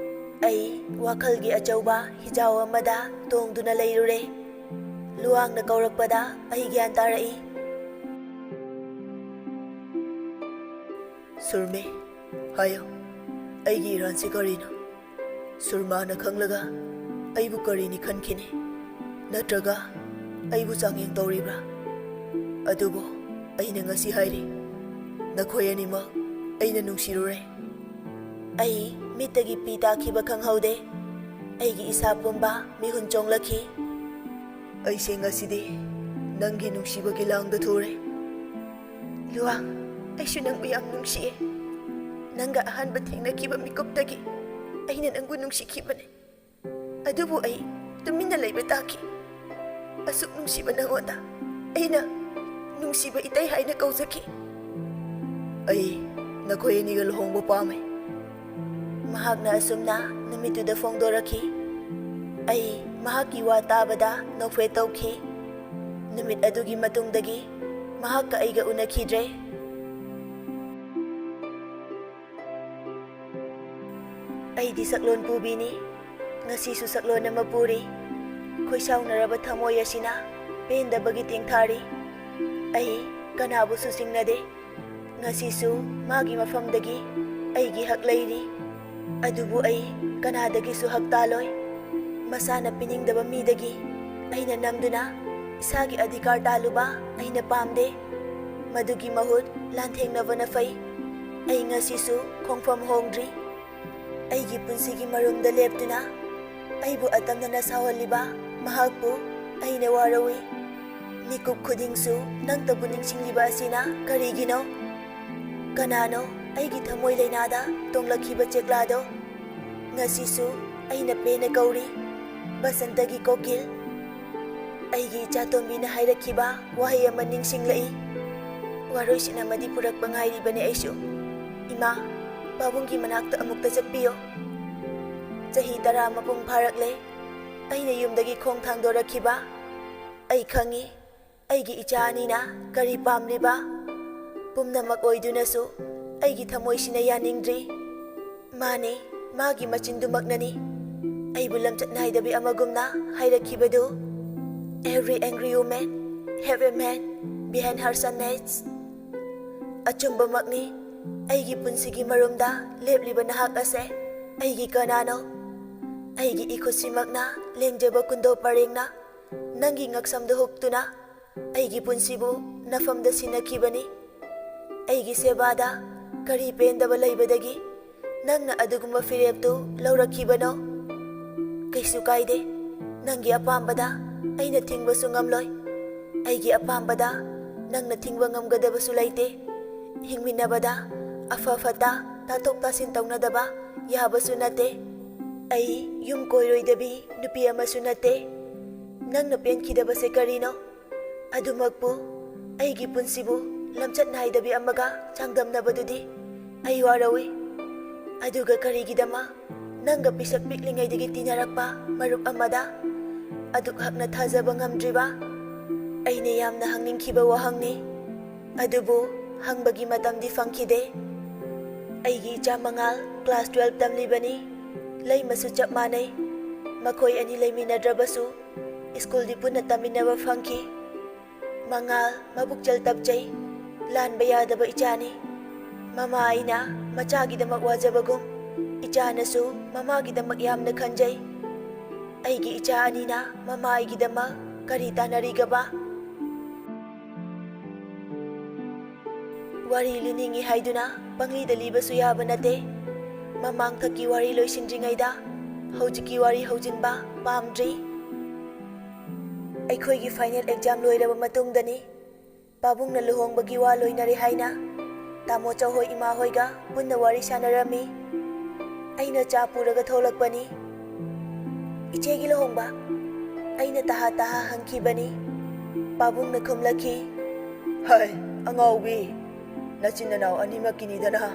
ꯑꯩ ꯋꯥꯈꯜꯒꯤ ꯑꯆꯧꯕ ꯍꯤꯖꯥꯎ ꯑꯃꯗ ꯇꯣꯡꯗꯨꯅ ꯂꯩꯔꯨꯔꯦ꯫ ꯂꯨꯋꯥꯡꯅ ꯀꯧꯔꯛꯄꯗ ꯑꯩ ꯒ꯭ꯌꯥꯟ ꯇꯥꯔꯛꯏ꯫ "ꯁꯨꯔꯃꯤ, ꯍꯥꯏꯌꯣ, ꯑꯩꯒꯤ ꯏꯔꯥꯟꯁꯤ ꯀꯔꯤꯅꯣ? ꯁꯨꯔꯃꯥꯅ ꯈꯪꯂꯒ ꯑꯩꯕꯨ ꯀꯔꯤꯅꯤ ꯈꯟꯈꯤꯅꯤ? ꯅꯠꯇ꯭ꯔꯒ ꯑꯩꯕꯨ ꯆꯥꯡꯌꯦꯡ ꯇꯧꯔꯤꯕ꯭ꯔꯥ? ꯑꯗꯨꯕꯨ ꯑꯩꯅ ꯉꯁꯤ ꯍꯥꯏꯔꯤ, ꯅꯈꯣꯏ ꯑꯅꯤꯃꯛ ꯑꯩꯅ ꯅꯨꯡꯁꯤꯔꯨꯔꯦ꯫" ꯑꯩ ꯃꯤꯠꯇꯒꯤ ꯄꯤ ꯇꯥꯈꯤꯕ ꯈꯪꯍꯧꯗꯦ꯫ ꯑꯩꯒꯤ ꯏꯁꯥ ꯄꯨꯝꯕ ꯃꯤꯍꯨꯟ ꯆꯣꯡꯂꯛꯈꯤ꯫ "ꯑꯩꯁꯦ ꯉꯁꯤꯗꯤ ꯅꯪꯒꯤ ꯅꯨꯡꯁꯤꯕꯒꯤ ꯂꯥꯡꯗ ꯊꯨꯔꯦ꯫" "ꯂꯨꯋꯥꯡ, ꯑꯩꯁꯨ ꯅꯪꯕꯨ ꯌꯥꯝ ꯅꯨꯡꯁꯤꯌꯦ꯫ ꯅꯪꯒ ꯑꯍꯥꯟꯕ ꯊꯦꯡꯅꯈꯤꯕ ꯃꯤꯀꯨꯞꯇꯒꯤ ꯑꯩꯅ ꯅꯪꯕꯨ ꯅꯨꯡꯁꯤꯈꯤꯕꯅꯦ꯫ ꯑꯗꯨꯕꯨ ꯑꯩ ꯇꯨꯃꯤꯟꯅ ꯂꯩꯕ ꯇꯥꯈꯤ꯫ ꯑꯁꯨꯛ ꯅꯨꯡꯁꯤꯕ ꯅꯉꯣꯟꯗ ꯑꯩꯅ ꯅꯨꯡꯁꯤꯕ ꯏꯇꯩ ꯍꯥꯏꯅ ꯀꯧꯖꯈꯤ꯫" "ꯑꯩ ꯅꯈꯣꯏ ꯑꯅꯤꯒ ꯂꯨꯍꯣꯡꯕ ꯄꯥꯝꯃꯦ꯫ ꯃꯍꯥꯛꯅ ꯑꯁꯨꯝꯅ ꯅꯨꯃꯤꯠꯇꯨꯗ ꯐꯣꯡꯗꯣꯔꯛꯈꯤ꯫ ꯑꯩ ꯃꯍꯥꯛꯀꯤ ꯋꯥ ꯇꯥꯕꯗ ꯅꯣꯛꯐꯦꯠ ꯇꯧꯈꯤ꯫ ꯅꯨꯃꯤꯠ ꯑꯗꯨꯒꯤ ꯃꯇꯨꯡꯗꯒꯤ ꯃꯍꯥꯛꯀ ꯑꯩꯒ ꯎꯅꯈꯤꯗ꯭ꯔꯦ꯫ ꯑꯩꯗꯤ ꯁꯛꯂꯣꯟ ꯄꯨꯕꯤꯅꯤ꯫ ꯉꯁꯤꯁꯨ ꯁꯛꯂꯣꯟ ꯑꯃ ꯄꯨꯔꯤ꯫ ꯈꯣꯏꯁꯥꯎꯅꯔꯕ ꯊꯃꯣꯏ ꯑꯁꯤꯅ ꯄꯦꯟꯗꯕꯒꯤ ꯇꯦꯡꯊꯥꯔꯤ꯫ ꯑꯩ ꯀꯅꯥꯕꯨꯁꯨ ꯆꯤꯡꯅꯗꯦ꯫ ꯉꯁꯤꯁꯨ ꯃꯥꯒꯤ ꯃꯐꯝꯗꯒꯤ ꯑꯩꯒꯤ ꯍꯛ ꯂꯩꯔꯤ꯫ ꯑꯗꯨꯕꯨ ꯑꯩ ꯀꯅꯥꯗꯒꯤꯁꯨ ꯍꯛ ꯇꯥꯜꯂꯣꯏ꯫ ꯃꯁꯥꯅ ꯄꯤꯅꯤꯡꯗꯕ ꯃꯤꯗꯒꯤ ꯑꯩꯅ ꯅꯝꯗꯨꯅ ꯏꯁꯥꯒꯤ ꯑꯙꯤꯀꯥꯔ ꯇꯥꯜꯂꯨꯕ ꯑꯩꯅ ꯄꯥꯝꯗꯦ꯫ ꯃꯗꯨꯒꯤ ꯃꯍꯨꯠ ꯂꯥꯟꯊꯦꯡꯅꯕꯅ ꯐꯩ꯫ ꯑꯩ ꯉꯁꯤꯁꯨ ꯈꯣꯡꯐꯝ ꯍꯣꯡꯗ꯭ꯔꯤ꯫ ꯑꯩꯒꯤ ꯄꯨꯟꯁꯤꯒꯤ ꯃꯔꯨꯝꯗ ꯂꯦꯞꯇꯨꯅ ꯑꯩꯕꯨ ꯑꯇꯝꯅꯅ ꯁꯥꯎꯍꯜꯂꯤꯕ ꯃꯍꯥꯛꯄꯨ ꯑꯩꯅ ꯋꯥꯔꯧꯏ꯫ ꯃꯤꯀꯨꯞ ꯈꯨꯗꯤꯡꯁꯨ ꯅꯪꯇꯕꯨ ꯅꯤꯡꯁꯤꯡꯂꯤꯕ ꯑꯁꯤꯅ ꯀꯔꯤꯒꯤꯅꯣ? ꯀꯅꯥꯅꯣ ꯑꯩꯒꯤ ꯊꯃꯣꯏ ꯂꯩꯅꯥꯗ ꯇꯣꯡꯂꯛꯈꯤꯕ ꯆꯦꯛꯂꯥꯗꯣ? ꯉꯁꯤꯁꯨ ꯑꯩꯅ ꯄꯦꯟꯅ ꯀꯧꯔꯤ, ꯕꯁꯟꯇꯒꯤ ꯀꯣꯀꯤꯜ꯫ ꯑꯩꯒꯤ ꯏꯆꯥꯇꯣꯝꯕꯤꯅ ꯍꯥꯏꯔꯛꯈꯤꯕ ꯋꯥꯍꯩ ꯑꯃ ꯅꯤꯡꯁꯤꯡꯂꯛꯏ꯫ ꯋꯥꯔꯣꯏꯁꯤꯟ ꯑꯃꯗꯤ ꯄꯨꯔꯛꯄ ꯉꯥꯏꯔꯤꯕꯅꯦ ꯑꯩꯁꯨ꯫ ꯏꯃꯥ, ꯄꯥꯕꯨꯡꯒꯤ ꯃꯅꯥꯛꯇ ꯑꯃꯨꯛꯇ ꯆꯠꯄꯤꯌꯣ꯫ ꯆꯍꯤ ꯇꯔꯥ ꯃꯄꯨꯡ ꯐꯥꯔꯛꯂꯦ꯫ ꯑꯩꯅ ꯌꯨꯝꯗꯒꯤ ꯈꯣꯡ ꯊꯥꯡꯗꯣꯔꯛꯈꯤꯕ꯫ ꯑꯩ ꯈꯪꯏ, ꯑꯩꯒꯤ ꯏꯆꯥ ꯑꯅꯤꯅ ꯀꯔꯤ ꯄꯥꯝꯂꯤꯕ꯫ ꯄꯨꯝꯅꯃꯛ ꯑꯣꯏꯗꯨꯅꯁꯨ ꯑꯩꯒꯤ ꯊꯃꯣꯏꯁꯤꯅ ꯌꯥꯅꯤꯡꯗ꯭ꯔꯤ꯫ ꯃꯥꯅꯤ, ꯃꯥꯒꯤ ꯃꯆꯤꯟꯗꯨꯃꯛꯅꯅꯤ꯫ ꯑꯩꯕꯨ ꯂꯝꯆꯠ ꯅꯥꯏꯗꯕꯤ ꯑꯃꯒꯨꯝꯅ ꯍꯥꯏꯔꯛꯈꯤꯕꯗꯨ, "Every angry woman have a man behind her son." ꯑꯆꯨꯝꯕꯃꯛꯅꯤ, ꯑꯩꯒꯤ ꯄꯨꯟꯁꯤꯒꯤ ꯃꯔꯨꯝꯗ ꯂꯦꯞꯂꯤꯕ ꯅꯍꯥꯛ ꯑꯁꯦ ꯑꯩꯒꯤ ꯀꯅꯥꯅꯣ? ꯑꯩꯒꯤ ꯏꯈꯨꯠꯁꯤꯃꯛꯅ ꯂꯦꯡꯖꯕ ꯀꯨꯟꯗꯣ ꯄꯔꯦꯡꯅ ꯅꯪꯒꯤ ꯉꯛꯁꯝꯗ ꯍꯨꯛꯇꯨꯅ ꯑꯩꯒꯤ ꯄꯨꯟꯁꯤꯕꯨ ꯅꯐꯝꯗ ꯁꯤꯟꯅꯈꯤꯕꯅꯤ꯫ ꯑꯩꯒꯤ ꯁꯦꯕꯥꯗ ꯀꯔꯤ ꯄꯦꯟꯗꯕ ꯂꯩꯕꯗꯒꯤ ꯅꯪꯅ ꯑꯗꯨꯒꯨꯝꯕ ꯐꯤꯔꯦꯞꯇꯨ ꯂꯧꯔꯛꯈꯤꯕꯅꯣ? ꯀꯩꯁꯨ ꯀꯥꯏꯗꯦ, ꯅꯪꯒꯤ ꯑꯄꯥꯝꯕꯗ ꯑꯩꯅ ꯊꯤꯡꯕꯁꯨ ꯉꯝꯂꯣꯏ꯫ ꯑꯩꯒꯤ ꯑꯄꯥꯝꯕꯗ ꯅꯪꯅ ꯊꯤꯡꯕ ꯉꯝꯒꯗꯕꯁꯨ ꯂꯩꯇꯦ꯫ ꯍꯤꯡꯃꯤꯟꯅꯕꯗ ꯑꯐ ꯐꯠꯇ ꯇꯥꯊꯣꯛ ꯇꯥꯁꯤꯟ ꯇꯧꯅꯗꯕ ꯌꯥꯕꯁꯨ ꯅꯠꯇꯦ꯫ ꯑꯩ ꯌꯨꯝ ꯀꯣꯏꯔꯣꯏꯗꯕꯤ ꯅꯨꯄꯤ ꯑꯃꯁꯨ ꯅꯠꯇꯦ꯫ ꯅꯪꯅ ꯄꯦꯟꯈꯤꯗꯕꯁꯦ ꯀꯔꯤꯅꯣ? ꯑꯗꯨꯃꯛꯄꯨ, ꯑꯩꯒꯤ ꯄꯨꯟꯁꯤꯕꯨ ꯂꯝꯆꯠ ꯅꯥꯏꯗꯕꯤ ꯑꯃꯒ ꯆꯥꯡꯗꯝꯅꯕꯗꯨꯗꯤ ꯑꯩ ꯋꯥꯔꯧꯏ꯫ ꯑꯗꯨꯒ ꯀꯔꯤꯒꯤꯗꯃꯛ ꯅꯪꯒ ꯄꯤꯁꯛ ꯄꯤꯛꯂꯤꯉꯩꯗꯒꯤ ꯇꯤꯟꯅꯔꯛꯄ ꯃꯔꯨꯞ ꯑꯃꯗ ꯑꯗꯨꯛ ꯍꯛꯅ ꯊꯥꯖꯕ ꯉꯝꯗ꯭ꯔꯤꯕ? ꯑꯩꯅ ꯌꯥꯝꯅ ꯍꯪꯅꯤꯡꯈꯤꯕ ꯋꯥꯍꯪꯅꯤ꯫ ꯑꯗꯨꯕꯨ ꯍꯪꯕꯒꯤ ꯃꯇꯝꯗꯤ ꯐꯪꯈꯤꯗꯦ꯫ ꯑꯩꯒꯤ ꯏꯆꯥ ꯃꯉꯥꯜ class twelve ꯇꯝꯂꯤꯕꯅꯤ꯫ ꯂꯩꯃꯁꯨ ꯆꯞ ꯃꯥꯟꯅꯩ꯫ ꯃꯈꯣꯏ ꯑꯅꯤ ꯂꯩꯃꯤꯟꯅꯗ꯭ꯔꯕꯁꯨ ꯁ꯭ꯀꯨꯜꯗꯤ ꯄꯨꯟꯅ ꯇꯝꯃꯤꯟꯅꯕ ꯐꯪꯈꯤ꯫ ꯃꯉꯥꯜ ꯃꯕꯨꯛꯆꯦꯜ ꯇꯞꯆꯩ, ꯂꯥꯟꯕ ꯌꯥꯗꯕ ꯏꯆꯥꯅꯤ꯫ ꯃꯃꯥ ꯑꯩꯅ ꯃꯆꯥꯒꯤꯗꯃꯛ ꯋꯥꯖꯕꯒꯨꯝ, ꯏꯆꯥꯅꯁꯨ ꯃꯃꯥꯒꯤꯗꯃꯛ ꯌꯥꯝꯅ ꯈꯟꯖꯩ꯫ ꯑꯩꯒꯤ ꯏꯆꯥ ꯑꯅꯤꯅ ꯃꯃꯥ ꯑꯩꯒꯤꯗꯃꯛ ꯀꯔꯤ ꯇꯥꯟꯅꯔꯤꯒꯕ? ꯋꯥꯔꯤ ꯂꯤꯅꯤꯡꯏ ꯍꯥꯏꯗꯨꯅ ꯄꯪꯂꯤꯗ ꯂꯤꯕꯁꯨ ꯌꯥꯕ ꯅꯠꯇꯦ꯫ ꯃꯃꯥꯡꯊꯛꯀꯤ ꯋꯥꯔꯤ ꯂꯣꯏꯁꯤꯟꯗ꯭ꯔꯤꯉꯩꯗ ꯍꯧꯖꯤꯛꯀꯤ ꯋꯥꯔꯤ ꯍꯧꯖꯤꯟꯕ ꯄꯥꯝꯗ꯭ꯔꯤ꯫ ꯑꯩꯈꯣꯏꯒꯤ final exam ꯂꯣꯏꯔꯕ ꯃꯇꯨꯡꯗꯅꯤ꯫ ꯄꯥꯕꯨꯡꯅ ꯂꯨꯍꯣꯡꯕꯒꯤ ꯋꯥ ꯂꯣꯏꯅꯔꯦ ꯍꯥꯏꯅ ꯇꯥꯃꯣ ꯆꯧꯍꯣꯏ ꯏꯃꯥ ꯍꯣꯏꯒ ꯄꯨꯟꯅ ꯋꯥꯔꯤ ꯁꯥꯟꯅꯔꯝꯃꯤ꯫ ꯑꯩꯅ ꯆꯥ ꯄꯨꯔꯒ ꯊꯣꯛꯂꯛꯄꯅꯤ꯫ "ꯏꯆꯦꯒꯤ ꯂꯨꯍꯣꯡꯕ?" ꯑꯩꯅ ꯇꯍꯥ ꯇꯍꯥ ꯍꯪꯈꯤꯕꯅꯤ꯫ ꯄꯥꯕꯨꯡꯅ ꯈꯨꯝꯂꯛꯈꯤ, "ꯍꯥꯏ, ꯑꯉꯥꯎꯕꯤ, ꯅꯆꯤꯟ ꯅꯅꯥꯎ ꯑꯅꯤꯃꯛꯀꯤꯅꯤꯗꯅ꯫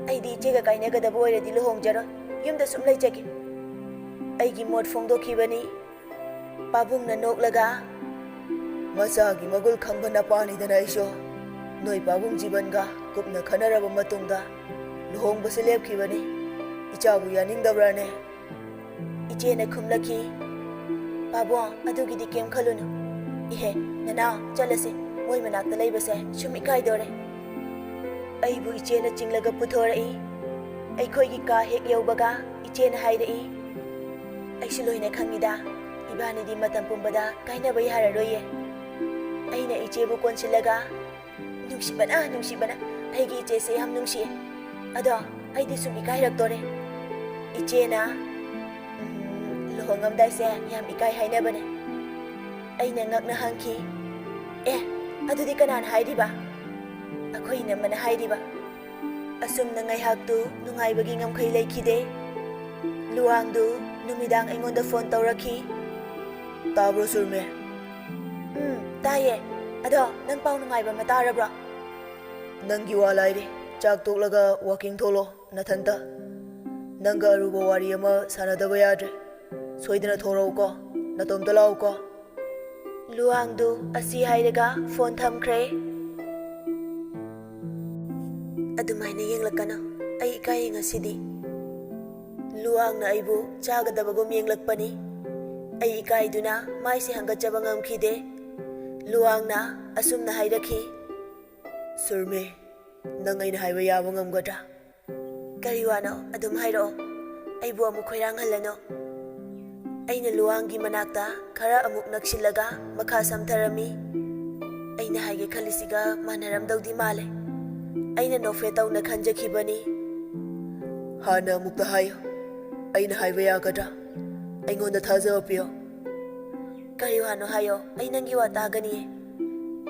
ꯑꯩꯗꯤ ꯏꯆꯦꯒ ꯀꯥꯏꯅꯒꯗꯕ ꯑꯣꯏꯔꯗꯤ ꯂꯨꯍꯣꯡꯖꯔꯣꯏ, ꯌꯨꯝꯗ ꯁꯨꯝ ꯂꯩꯖꯒꯦ꯫" ꯑꯩꯒꯤ ꯃꯣꯠ ꯐꯣꯡꯗꯣꯛꯈꯤꯕꯅꯤ꯫ ꯄꯥꯕꯨꯡꯅ ꯅꯣꯛꯂꯒ, "ꯃꯆꯥꯒꯤ ꯃꯒꯨꯜ ꯈꯪꯕ ꯅꯄꯥꯅꯤꯗꯅ ꯑꯩꯁꯨ꯫ ꯅꯣꯏ ꯄꯥꯕꯨꯡ ꯖꯤꯕꯟꯒ ꯀꯨꯞꯅ ꯈꯟꯅꯔꯕ ꯃꯇꯨꯡꯗ ꯂꯨꯍꯣꯡꯕꯁꯦ ꯂꯦꯞꯈꯤꯕꯅꯤ꯫ ꯏꯆꯥꯕꯨ ꯌꯥꯅꯤꯡꯗꯕ꯭ꯔꯥꯅꯦ?" ꯏꯆꯦꯅ ꯈꯨꯝꯂꯛꯈꯤ, "ꯄꯥꯕꯨꯡ, ꯑꯗꯨꯒꯤꯗꯤ ꯀꯩꯝ ꯈꯜꯂꯨꯅꯨ꯫ ꯏꯍꯦ, ꯅꯅꯥꯎ, ꯆꯠꯂꯁꯤ, ꯃꯣꯏ ꯃꯅꯥꯛꯇ ꯂꯩꯕꯁꯦ ꯁꯨꯝ ꯏꯀꯥꯏꯗꯣꯔꯦ꯫" ꯑꯩꯕꯨ ꯏꯆꯦꯅ ꯆꯤꯡꯂꯒ ꯄꯨꯊꯣꯔꯛꯏ꯫ ꯑꯩꯈꯣꯏꯒꯤ ꯀꯥ ꯍꯦꯛ ꯌꯧꯕꯒ ꯏꯆꯦꯅ ꯍꯥꯏꯔꯛꯏ, "ꯑꯩꯁꯨ ꯂꯣꯏꯅ ꯈꯪꯉꯤꯗ, ꯏꯕꯥꯅꯤꯗꯤ ꯃꯇꯝ ꯄꯨꯝꯕꯗ ꯀꯥꯏꯅꯕ ꯌꯥꯔꯔꯣꯏꯌꯦ꯫" ꯑꯩꯅ ꯏꯆꯦꯕꯨ ꯀꯣꯟꯁꯤꯜꯂꯒ, "ꯅꯨꯡꯁꯤꯕꯅ, ꯅꯨꯡꯁꯤꯕꯅ, ꯑꯩꯒꯤ ꯏꯆꯦꯁꯦ ꯌꯥꯝ ꯅꯨꯡꯁꯤꯌꯦ꯫ ꯑꯗꯣ ꯑꯩꯗꯤ ꯁꯨꯝ ꯏꯀꯥꯏꯔꯛꯇꯣꯔꯦ꯫" ꯏꯆꯦꯅ, "ꯎꯝ, ꯂꯨꯍꯣꯡꯉꯝꯗꯥꯏꯁꯦ ꯌꯥꯝ ꯏꯀꯥꯏ ꯍꯥꯏꯅꯕꯅꯦ꯫" ꯑꯩꯅ ꯉꯛꯅ ꯍꯪꯈꯤ, "ꯑꯦ, ꯑꯗꯨꯗꯤ ꯀꯅꯥꯅ ꯍꯥꯏꯔꯤꯕ?" "ꯑꯩꯈꯣꯏ ꯏꯅꯝꯃꯅ ꯍꯥꯏꯔꯤꯕ꯫" ꯑꯁꯨꯝꯅ ꯉꯥꯏꯍꯥꯛꯇꯨ ꯅꯨꯡꯉꯥꯏꯕꯒꯤ ꯉꯝꯈꯩ ꯂꯩꯈꯤꯗꯦ꯫ ꯂꯨꯋꯥꯡꯗꯨ ꯅꯨꯃꯤꯗꯥꯡ ꯑꯩꯉꯣꯟꯗ ꯐꯣꯟ ꯇꯧꯔꯛꯈꯤ꯫ "ꯇꯥꯕ꯭ꯔꯣ, ꯁꯨꯔꯃꯦ?" "ꯎꯝ, ꯇꯥꯏꯌꯦ꯫ ꯑꯗꯣ ꯅꯪ ꯄꯥꯎ ꯅꯨꯡꯉꯥꯏꯕ ꯑꯃ ꯇꯥꯔꯕ꯭ꯔꯣ?" "ꯅꯪꯒꯤ ꯋꯥ ꯂꯥꯏꯔꯤ꯫ ꯆꯥꯛ ꯇꯣꯛꯂꯒ walking ꯊꯣꯛꯂꯣ꯫ ꯅꯊꯟꯇ꯫ ꯅꯪꯒ ꯑꯔꯨꯕ ꯋꯥꯔꯤ ꯑꯃ ꯁꯥꯟꯅꯗꯕ ꯌꯥꯗ꯭ꯔꯦ꯫ ꯁꯣꯏꯗꯅ ꯊꯣꯔꯛꯎꯀꯣ꯫ ꯅꯇꯣꯝꯇ ꯂꯥꯛꯎꯀꯣ꯫ ꯂꯨꯋꯥꯡꯗꯨ ꯑꯁꯤ ꯍꯥꯏꯔꯒ ꯐꯣꯟ ꯊꯝꯈ꯭ꯔꯦ꯫ ꯑꯗꯨꯃꯥꯏꯅ ꯌꯦꯡꯂꯛꯀꯅꯨ꯫ ꯑꯩ ꯏꯀꯥꯏꯌꯦ ꯉꯁꯤꯗꯤ꯫ ꯂꯨꯋꯥꯡꯅ ꯑꯩꯕꯨ ꯆꯥꯒꯗꯕꯒꯨꯝ ꯌꯦꯡꯂꯛꯄꯅꯤ꯫ ꯑꯩ ꯏꯀꯥꯏꯗꯨꯅ ꯃꯥꯏꯁꯦ ꯍꯪꯒꯠꯆꯕ ꯉꯝꯈꯤꯗꯦ꯫ ꯂꯨꯋꯥꯡꯅ ꯑꯁꯨꯝꯅ ꯍꯥꯏꯔꯛꯈꯤ, "ꯁꯨꯔꯃꯤ, ꯅꯪ ꯑꯩꯅ ꯍꯥꯏꯕ ꯌꯥꯕ ꯉꯝꯒꯗ꯭ꯔꯥ?" "ꯀꯔꯤ ꯋꯥꯅꯣ? ꯑꯗꯨꯝ ꯍꯥꯏꯔꯛꯑꯣ꯫ ꯑꯩꯕꯨ ꯑꯃꯨꯛ ꯈꯣꯏꯔꯥꯡꯍꯜꯂꯅꯨ꯫" ꯑꯩꯅ ꯂꯨꯋꯥꯡꯒꯤ ꯃꯅꯥꯛꯇ ꯈꯔ ꯑꯃꯨꯛ ꯅꯛꯁꯤꯜꯂꯒ ꯃꯈꯥ ꯁꯝꯊꯔꯝꯃꯤ꯫ ꯑꯩꯅ ꯍꯥꯏꯒꯦ ꯈꯜꯂꯤꯁꯤꯒ ꯃꯥꯟꯅꯔꯝꯗꯧꯗꯤ ꯃꯥꯜꯂꯦ꯫ ꯑꯩꯅ ꯅꯣꯛꯐꯦꯠ ꯇꯧꯅ ꯈꯟꯖꯈꯤꯕꯅꯤ꯫ "ꯍꯥꯟꯅ ꯑꯃꯨꯛꯇ ꯍꯥꯏꯌꯨ꯫ ꯑꯩꯅ ꯍꯥꯏꯕ ꯌꯥꯒꯗ꯭ꯔꯥ? ꯑꯩꯉꯣꯟꯗ ꯊꯥꯖꯕ ꯄꯤꯌꯨ꯫" "ꯀꯔꯤ ꯋꯥꯅꯣ ꯍꯥꯏꯌꯣ, ꯑꯩ ꯅꯪꯒꯤ ꯋꯥ ꯇꯥꯒꯅꯤꯌꯦ꯫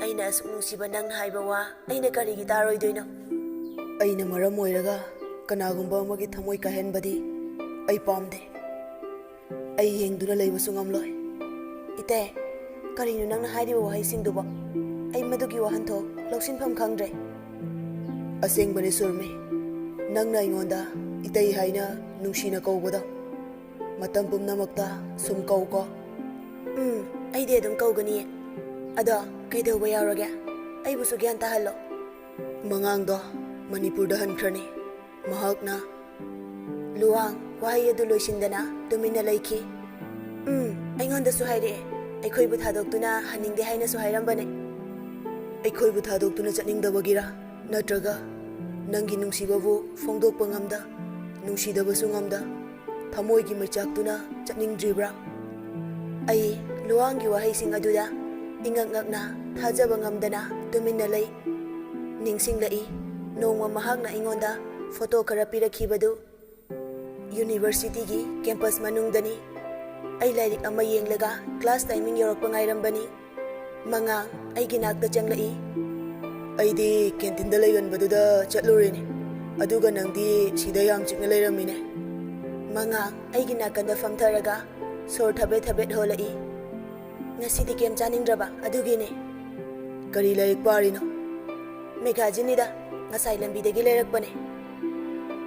ꯑꯩꯅ ꯑꯁꯨꯛ ꯅꯨꯡꯁꯤꯕ ꯅꯪꯅ ꯍꯥꯏꯕ ꯋꯥ ꯑꯩꯅ ꯀꯔꯤꯒꯤ ꯇꯥꯔꯣꯏꯗꯣꯏꯅꯣ?" "ꯑꯩꯅ ꯃꯔꯝ ꯑꯣꯏꯔꯒ ꯀꯅꯥꯒꯨꯝꯕ ꯑꯃꯒꯤ ꯊꯃꯣꯏ ꯀꯥꯏꯍꯟꯕꯗꯤ ꯑꯩ ꯄꯥꯝꯗꯦ꯫ ꯑꯩ ꯌꯦꯡꯗꯨꯅ ꯂꯩꯕꯁꯨ ꯉꯝꯂꯣꯏ꯫" "ꯏꯇꯩ, ꯀꯔꯤꯅꯣ ꯅꯪꯅ ꯍꯥꯏꯔꯤꯕ ꯋꯥꯍꯩꯁꯤꯡꯗꯨꯕꯣ? ꯑꯩ ꯃꯗꯨꯒꯤ ꯋꯥꯍꯟꯊꯣꯛ ꯂꯧꯁꯤꯟꯐꯝ ꯈꯪꯗ꯭ꯔꯦ꯫" "ꯑꯁꯦꯡꯕꯅꯤ ꯁꯨꯔꯃꯤ, ꯅꯪꯅ ꯑꯩꯉꯣꯟꯗ ꯏꯇꯩ ꯍꯥꯏꯅ ꯅꯨꯡꯁꯤꯅ ꯀꯧꯕꯗꯣ꯫ ꯃꯇꯝ ꯄꯨꯝꯅꯃꯛꯇ ꯁꯨꯝ ꯀꯧꯀꯣ꯫" "ꯎꯝ, ꯑꯩꯗꯤ ꯑꯗꯨꯝ ꯀꯧꯒꯅꯤꯌꯦ꯫ ꯑꯗꯣ ꯀꯩꯗꯧꯕ ꯌꯥꯎꯔꯒꯦ? ꯑꯩꯕꯨꯁꯨ ꯒ꯭ꯌꯥꯟ ꯇꯥꯍꯜꯂꯣ꯫" "ꯃꯉꯥꯡꯗꯣ ꯃꯅꯤꯄꯨꯔꯗ ꯍꯟꯈ꯭ꯔꯅꯤ꯫ ꯃꯍꯥꯛꯅ..." ꯂꯨꯋꯥꯡ ꯋꯥꯍꯩ ꯑꯗꯨ ꯂꯣꯏꯁꯤꯟꯗꯅ ꯇꯨꯃꯤꯟꯅ ꯂꯩꯈꯤ꯫ "ꯎꯝ, ꯑꯩꯉꯣꯟꯗꯁꯨ ꯍꯥꯏꯔꯛꯑꯦ꯫ ꯑꯩꯈꯣꯏꯕꯨ ꯊꯥꯗꯣꯛꯇꯨꯅ ꯍꯟꯅꯤꯡꯗꯦ ꯍꯥꯏꯅꯁꯨ ꯍꯥꯏꯔꯝꯕꯅꯦ꯫" "ꯑꯩꯈꯣꯏꯕꯨ ꯊꯥꯗꯣꯛꯇꯨꯅ ꯆꯠꯅꯤꯡꯗꯕꯒꯤꯔꯥ? ꯅꯠꯇ꯭ꯔꯒ ꯅꯪꯒꯤ ꯅꯨꯡꯁꯤꯕꯕꯨ ꯐꯣꯡꯗꯣꯛꯄ ꯉꯝꯗ, ꯅꯨꯡꯁꯤꯗꯕꯁꯨ ꯉꯝꯗ, ꯊꯃꯣꯏꯒꯤ ꯃꯩꯆꯥꯛꯇꯨꯅ ꯆꯠꯅꯤꯡꯗ꯭ꯔꯤꯕ꯭ꯔꯥ?" ꯑꯩ ꯂꯨꯋꯥꯡꯒꯤ ꯋꯥꯍꯩꯁꯤꯡ ꯑꯗꯨꯗ ꯏꯉꯛ ꯉꯛꯅ ꯊꯥꯖꯕ ꯉꯝꯗꯅ ꯇꯨꯃꯤꯟꯅ ꯂꯩ꯫ ꯅꯤꯡꯁꯤꯡꯂꯛꯏ, ꯅꯣꯡꯃ ꯃꯍꯥꯛꯅ ꯑꯩꯉꯣꯟꯗ ꯐꯣꯇꯣ ꯈꯔ ꯄꯤꯔꯛꯈꯤꯕꯗꯨ꯫ ꯌꯨꯅꯤꯚꯔꯁꯤꯇꯤꯒꯤ ꯀꯦꯝꯄꯁ ꯃꯅꯨꯡꯗꯅꯤ꯫ ꯑꯩ ꯂꯥꯏꯔꯤꯛ ꯑꯃ ꯌꯦꯡꯂꯒ ꯀ꯭ꯂꯥꯁ ꯇꯥꯏꯃꯤꯡ ꯌꯧꯔꯛꯄ ꯉꯥꯏꯔꯝꯕꯅꯤ꯫ ꯃꯉꯥꯡ ꯑꯩꯒꯤ ꯅꯥꯛꯇ ꯆꯪꯂꯛꯏ꯫ "ꯑꯩꯗꯤ ꯀꯦꯟꯇꯤꯟꯗ ꯂꯩꯒꯟꯕꯗꯨꯗ ꯆꯠꯂꯨꯔꯤꯅꯤ, ꯑꯗꯨꯒ ꯅꯪꯗꯤ ꯁꯤꯗ ꯌꯥꯝ ꯆꯤꯛꯅ ꯂꯩꯔꯝꯃꯤꯅꯦ꯫" ꯃꯉꯥꯡ ꯑꯩꯒꯤ ꯅꯥꯀꯟꯗ ꯐꯝꯊꯔꯒ ꯁꯣꯔ ꯊꯕꯦꯠ ꯊꯕꯦꯠ ꯍꯣꯜꯂꯛꯏ꯫ "ꯉꯁꯤꯗꯤ ꯀꯦꯝ ꯆꯥꯅꯤꯡꯗ꯭ꯔꯕ, ꯑꯗꯨꯒꯤꯅꯦ꯫" "ꯀꯔꯤ ꯂꯥꯏꯔꯤꯛ ꯄꯥꯔꯤꯅꯣ?" "ꯃꯦꯒꯥꯖꯤꯟꯅꯤꯗ, ꯉꯁꯥꯏ ꯂꯝꯕꯤꯗꯒꯤ ꯂꯩꯔꯛꯄꯅꯦ꯫"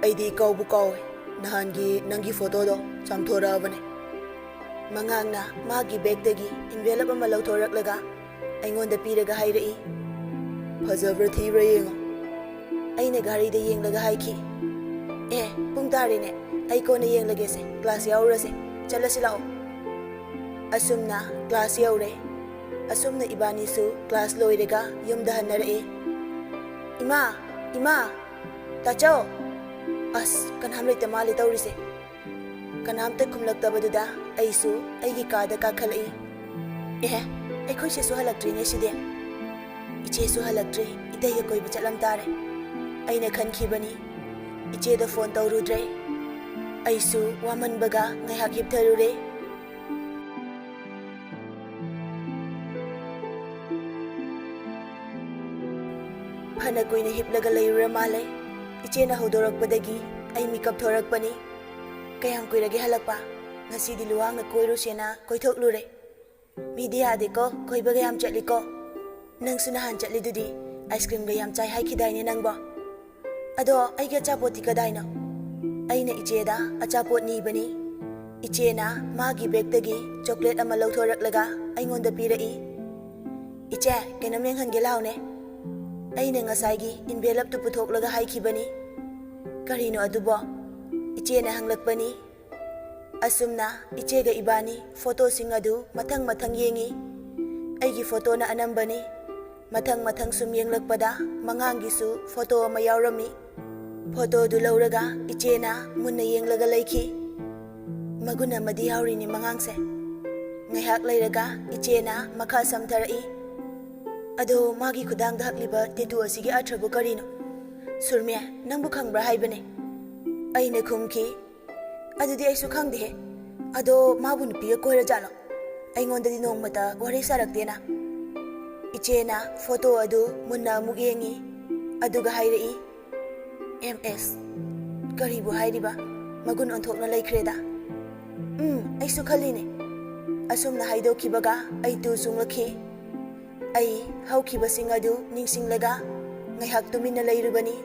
ꯑꯩꯗꯤ ꯀꯥꯎꯕꯨ ꯀꯥꯎꯋꯦ, ꯅꯍꯥꯟꯒꯤ ꯅꯪꯒꯤ ꯐꯣꯇꯣꯗꯣ ꯆꯥꯝꯊꯣꯔꯛꯑꯕꯅꯦ꯫ ꯃꯉꯥꯡꯅ ꯃꯥꯒꯤ ꯕꯦꯒꯇꯒꯤ envelope ꯑꯃ ꯂꯧꯊꯣꯔꯛꯂꯒ ꯑꯩꯉꯣꯟꯗ ꯄꯤꯔꯒ ꯍꯥꯏꯔꯛꯏ, "ꯐꯖꯕ꯭ꯔꯥ ꯊꯤꯕ꯭ꯔꯥ ꯌꯦꯡꯉꯣ꯫" ꯑꯩꯅ ꯘꯔꯤꯗ ꯌꯦꯡꯂꯒ ꯍꯥꯏꯈꯤ, "ꯑꯦ, ꯄꯨꯡ ꯇꯥꯔꯦꯅꯦ, ꯑꯩ ꯀꯣꯟꯅ ꯌꯦꯡꯂꯒꯦꯁꯦ, class ꯌꯥꯎꯔꯨꯔꯁꯦ, ꯆꯠꯂꯁꯤ ꯂꯥꯛꯑꯣ꯫" ꯑꯁꯨꯝꯅ class ꯌꯧꯔꯦ꯫ ꯑꯁꯨꯝꯅ ꯏꯕꯥꯅꯤꯁꯨ class ꯂꯣꯏꯔꯒ ꯌꯨꯝꯗ ꯍꯟꯅꯔꯛꯑꯦ꯫ "ꯏꯃꯥ, ꯏꯃꯥ, ꯇꯥꯆꯧ!" ꯑꯁ, ꯀꯅꯥꯝ ꯂꯩꯇ ꯃꯥꯜꯂꯦ ꯇꯧꯔꯤꯁꯦ꯫ ꯀꯅꯥꯝꯇ ꯈꯨꯝꯂꯛꯇꯕꯗꯨꯗ ꯑꯩꯁꯨ ꯑꯩꯒꯤ ꯀꯥꯗ ꯀꯥꯈꯠꯂꯛꯏ꯫ "ꯑꯦ, ꯑꯩꯈꯣꯏ ꯆꯦꯁꯨ ꯍꯜꯂꯛꯇ꯭ꯔꯤꯅꯦ ꯁꯤꯗꯤ꯫ ꯏꯆꯦꯁꯨ ꯍꯜꯂꯛꯇ꯭ꯔꯤ, ꯏꯇꯩꯒ ꯀꯣꯏꯕ ꯆꯠꯂꯝ ꯇꯥꯔꯦ" ꯑꯩꯅ ꯈꯟꯈꯤꯕꯅꯤ꯫ ꯏꯆꯦꯗ phone ꯇꯧꯔꯨꯗ꯭ꯔꯦ꯫ ꯑꯩꯁꯨ ꯋꯥꯃꯟꯕꯒ ꯉꯥꯏꯍꯥꯛ ꯍꯤꯞꯊꯔꯨꯔꯦ꯫ ꯐꯅ ꯀꯨꯏꯅ ꯍꯤꯞꯂꯒ ꯂꯩꯔꯨꯔ ꯃꯥꯜꯂꯦ꯫ ꯏꯆꯦꯅ ꯍꯧꯗꯣꯔꯛꯄꯗꯒꯤ ꯑꯩ ꯃꯤꯀꯞ ꯊꯣꯔꯛꯄꯅꯤ꯫ "ꯀꯌꯥꯝ ꯀꯨꯏꯔꯒꯦ ꯍꯜꯂꯛꯄ? ꯉꯁꯤꯗꯤ ꯂꯨꯋꯥꯡꯅ ꯀꯣꯏꯔꯨꯁꯦꯅ ꯀꯣꯏꯊꯣꯛꯂꯨꯔꯦ꯫" "ꯃꯤꯗꯤ ꯌꯥꯗꯦꯀꯣ, ꯀꯣꯏꯕꯒ ꯌꯥꯝ ꯆꯠꯂꯤꯀꯣ꯫ ꯅꯪꯁꯨ ꯅꯍꯥꯟ ꯆꯠꯂꯤꯗꯨꯗꯤ, ice creamꯒ ꯌꯥꯝ ꯆꯥꯏ ꯍꯥꯏꯈꯤꯗꯥꯏꯅꯦ ꯅꯪꯕꯣ? ꯑꯗꯣ ꯑꯩꯒꯤ ꯑꯆꯥꯄꯣꯠꯇꯤ ꯀꯗꯥꯏꯅꯣ?" ꯑꯩꯅ ꯏꯆꯦꯗ ꯑꯆꯥꯄꯣꯠ ꯅꯤꯕꯅꯤ꯫ ꯏꯆꯦꯅ ꯃꯥꯒꯤ ꯕꯦꯒꯇꯒꯤ chocolate ꯑꯃ ꯂꯧꯊꯣꯔꯛꯂꯒ ꯑꯩꯉꯣꯟꯗ ꯄꯤꯔꯛꯏ꯫ "ꯏꯆꯦ, ꯀꯩꯅꯣꯝ ꯌꯦꯡꯍꯟꯒꯦ ꯂꯥꯎꯅꯦ꯫" ꯑꯩꯅ ꯉꯁꯥꯏꯒꯤ envelopeꯇꯨ ꯄꯨꯊꯣꯛꯂꯒ ꯍꯥꯏꯈꯤꯕꯅꯤ꯫ "ꯀꯔꯤꯅꯣ ꯑꯗꯨꯕꯣ?" ꯏꯆꯦꯅ ꯍꯪꯂꯛꯄꯅꯤ꯫ ꯑꯁꯨꯝꯅ ꯏꯆꯦꯒ ꯏꯕꯥꯅꯤ photoꯁꯤꯡ ꯑꯗꯨ ꯃꯊꯪ ꯃꯊꯪ ꯌꯦꯡꯉꯤ꯫ ꯑꯩꯒꯤ photoꯅ ꯑꯅꯝꯕꯅꯤ꯫ ꯃꯊꯪ ꯃꯊꯪ ꯁꯨꯝ ꯌꯦꯡꯂꯛꯄꯗ ꯃꯉꯥꯡꯒꯤꯁꯨ photo ꯑꯃ ꯌꯥꯎꯔꯝꯃꯤ꯫ Photoꯗꯨ ꯂꯧꯔꯒ ꯏꯆꯦꯅ ꯃꯨꯟꯅ ꯌꯦꯡꯂꯒ ꯂꯩꯈꯤ꯫ ꯃꯒꯨꯟ ꯑꯃꯗꯤ ꯌꯥꯎꯔꯤꯅꯤ ꯃꯉꯥꯡꯁꯦ꯫ ꯉꯥꯏꯍꯥꯛ ꯂꯩꯔꯒ ꯏꯆꯦꯅ ꯃꯈꯥ ꯁꯝꯊꯔꯛꯏ꯫ "ꯑꯗꯣ ꯃꯥꯒꯤ ꯈꯨꯗꯥꯡꯗ ꯍꯛꯂꯤꯕ tattoo ꯑꯁꯤꯒꯤ ꯑꯔꯊꯕꯨ ꯀꯔꯤꯅꯣ? ꯁꯨꯔꯃꯤ, ꯅꯪꯕꯨ ꯈꯪꯕ꯭ꯔꯥ ꯍꯥꯏꯕꯅꯦ?" ꯑꯩꯅ ꯈꯨꯝꯈꯤ, "ꯑꯗꯨꯗꯤ ꯑꯩꯁꯨ ꯈꯪꯗꯦꯍꯦ꯫ ꯑꯗꯣ ꯃꯥꯕꯨ ꯅꯨꯄꯤꯒ ꯀꯣꯏꯔꯖꯥꯠꯂꯣ? ꯑꯩꯉꯣꯟꯗꯗꯤ ꯅꯣꯡꯃꯇ ꯋꯥꯔꯤ ꯁꯥꯔꯛꯇꯦꯅ꯫" ꯏꯆꯦꯅ photo ꯑꯗꯨ ꯃꯨꯟꯅ ꯑꯃꯨꯛ ꯌꯦꯡꯉꯤ꯫ ꯑꯗꯨꯒ ꯍꯥꯏꯔꯛꯏ, "ꯑꯦꯝ ꯑꯦꯁ, ꯀꯔꯤꯕꯨ ꯍꯥꯏꯔꯤꯕ? ꯃꯒꯨꯟ ꯑꯣꯟꯊꯣꯛꯅ ꯂꯩꯈ꯭ꯔꯦꯗ꯫" "ꯎꯝ, ꯑꯩꯁꯨ ꯈꯜꯂꯤꯅꯦ꯫" ꯑꯁꯨꯝꯅ ꯍꯥꯏꯗꯣꯛꯈꯤꯕꯒ ꯑꯩ ꯇꯨ ꯆꯨꯡꯂꯛꯈꯤ꯫ ꯑꯩ ꯍꯧꯈꯤꯕꯁꯤꯡ ꯑꯗꯨ ꯅꯤꯡꯁꯤꯡꯂꯒ ꯉꯥꯏꯍꯥꯛ ꯇꯨꯃꯤꯟꯅ ꯂꯩꯔꯨꯕꯅꯤ꯫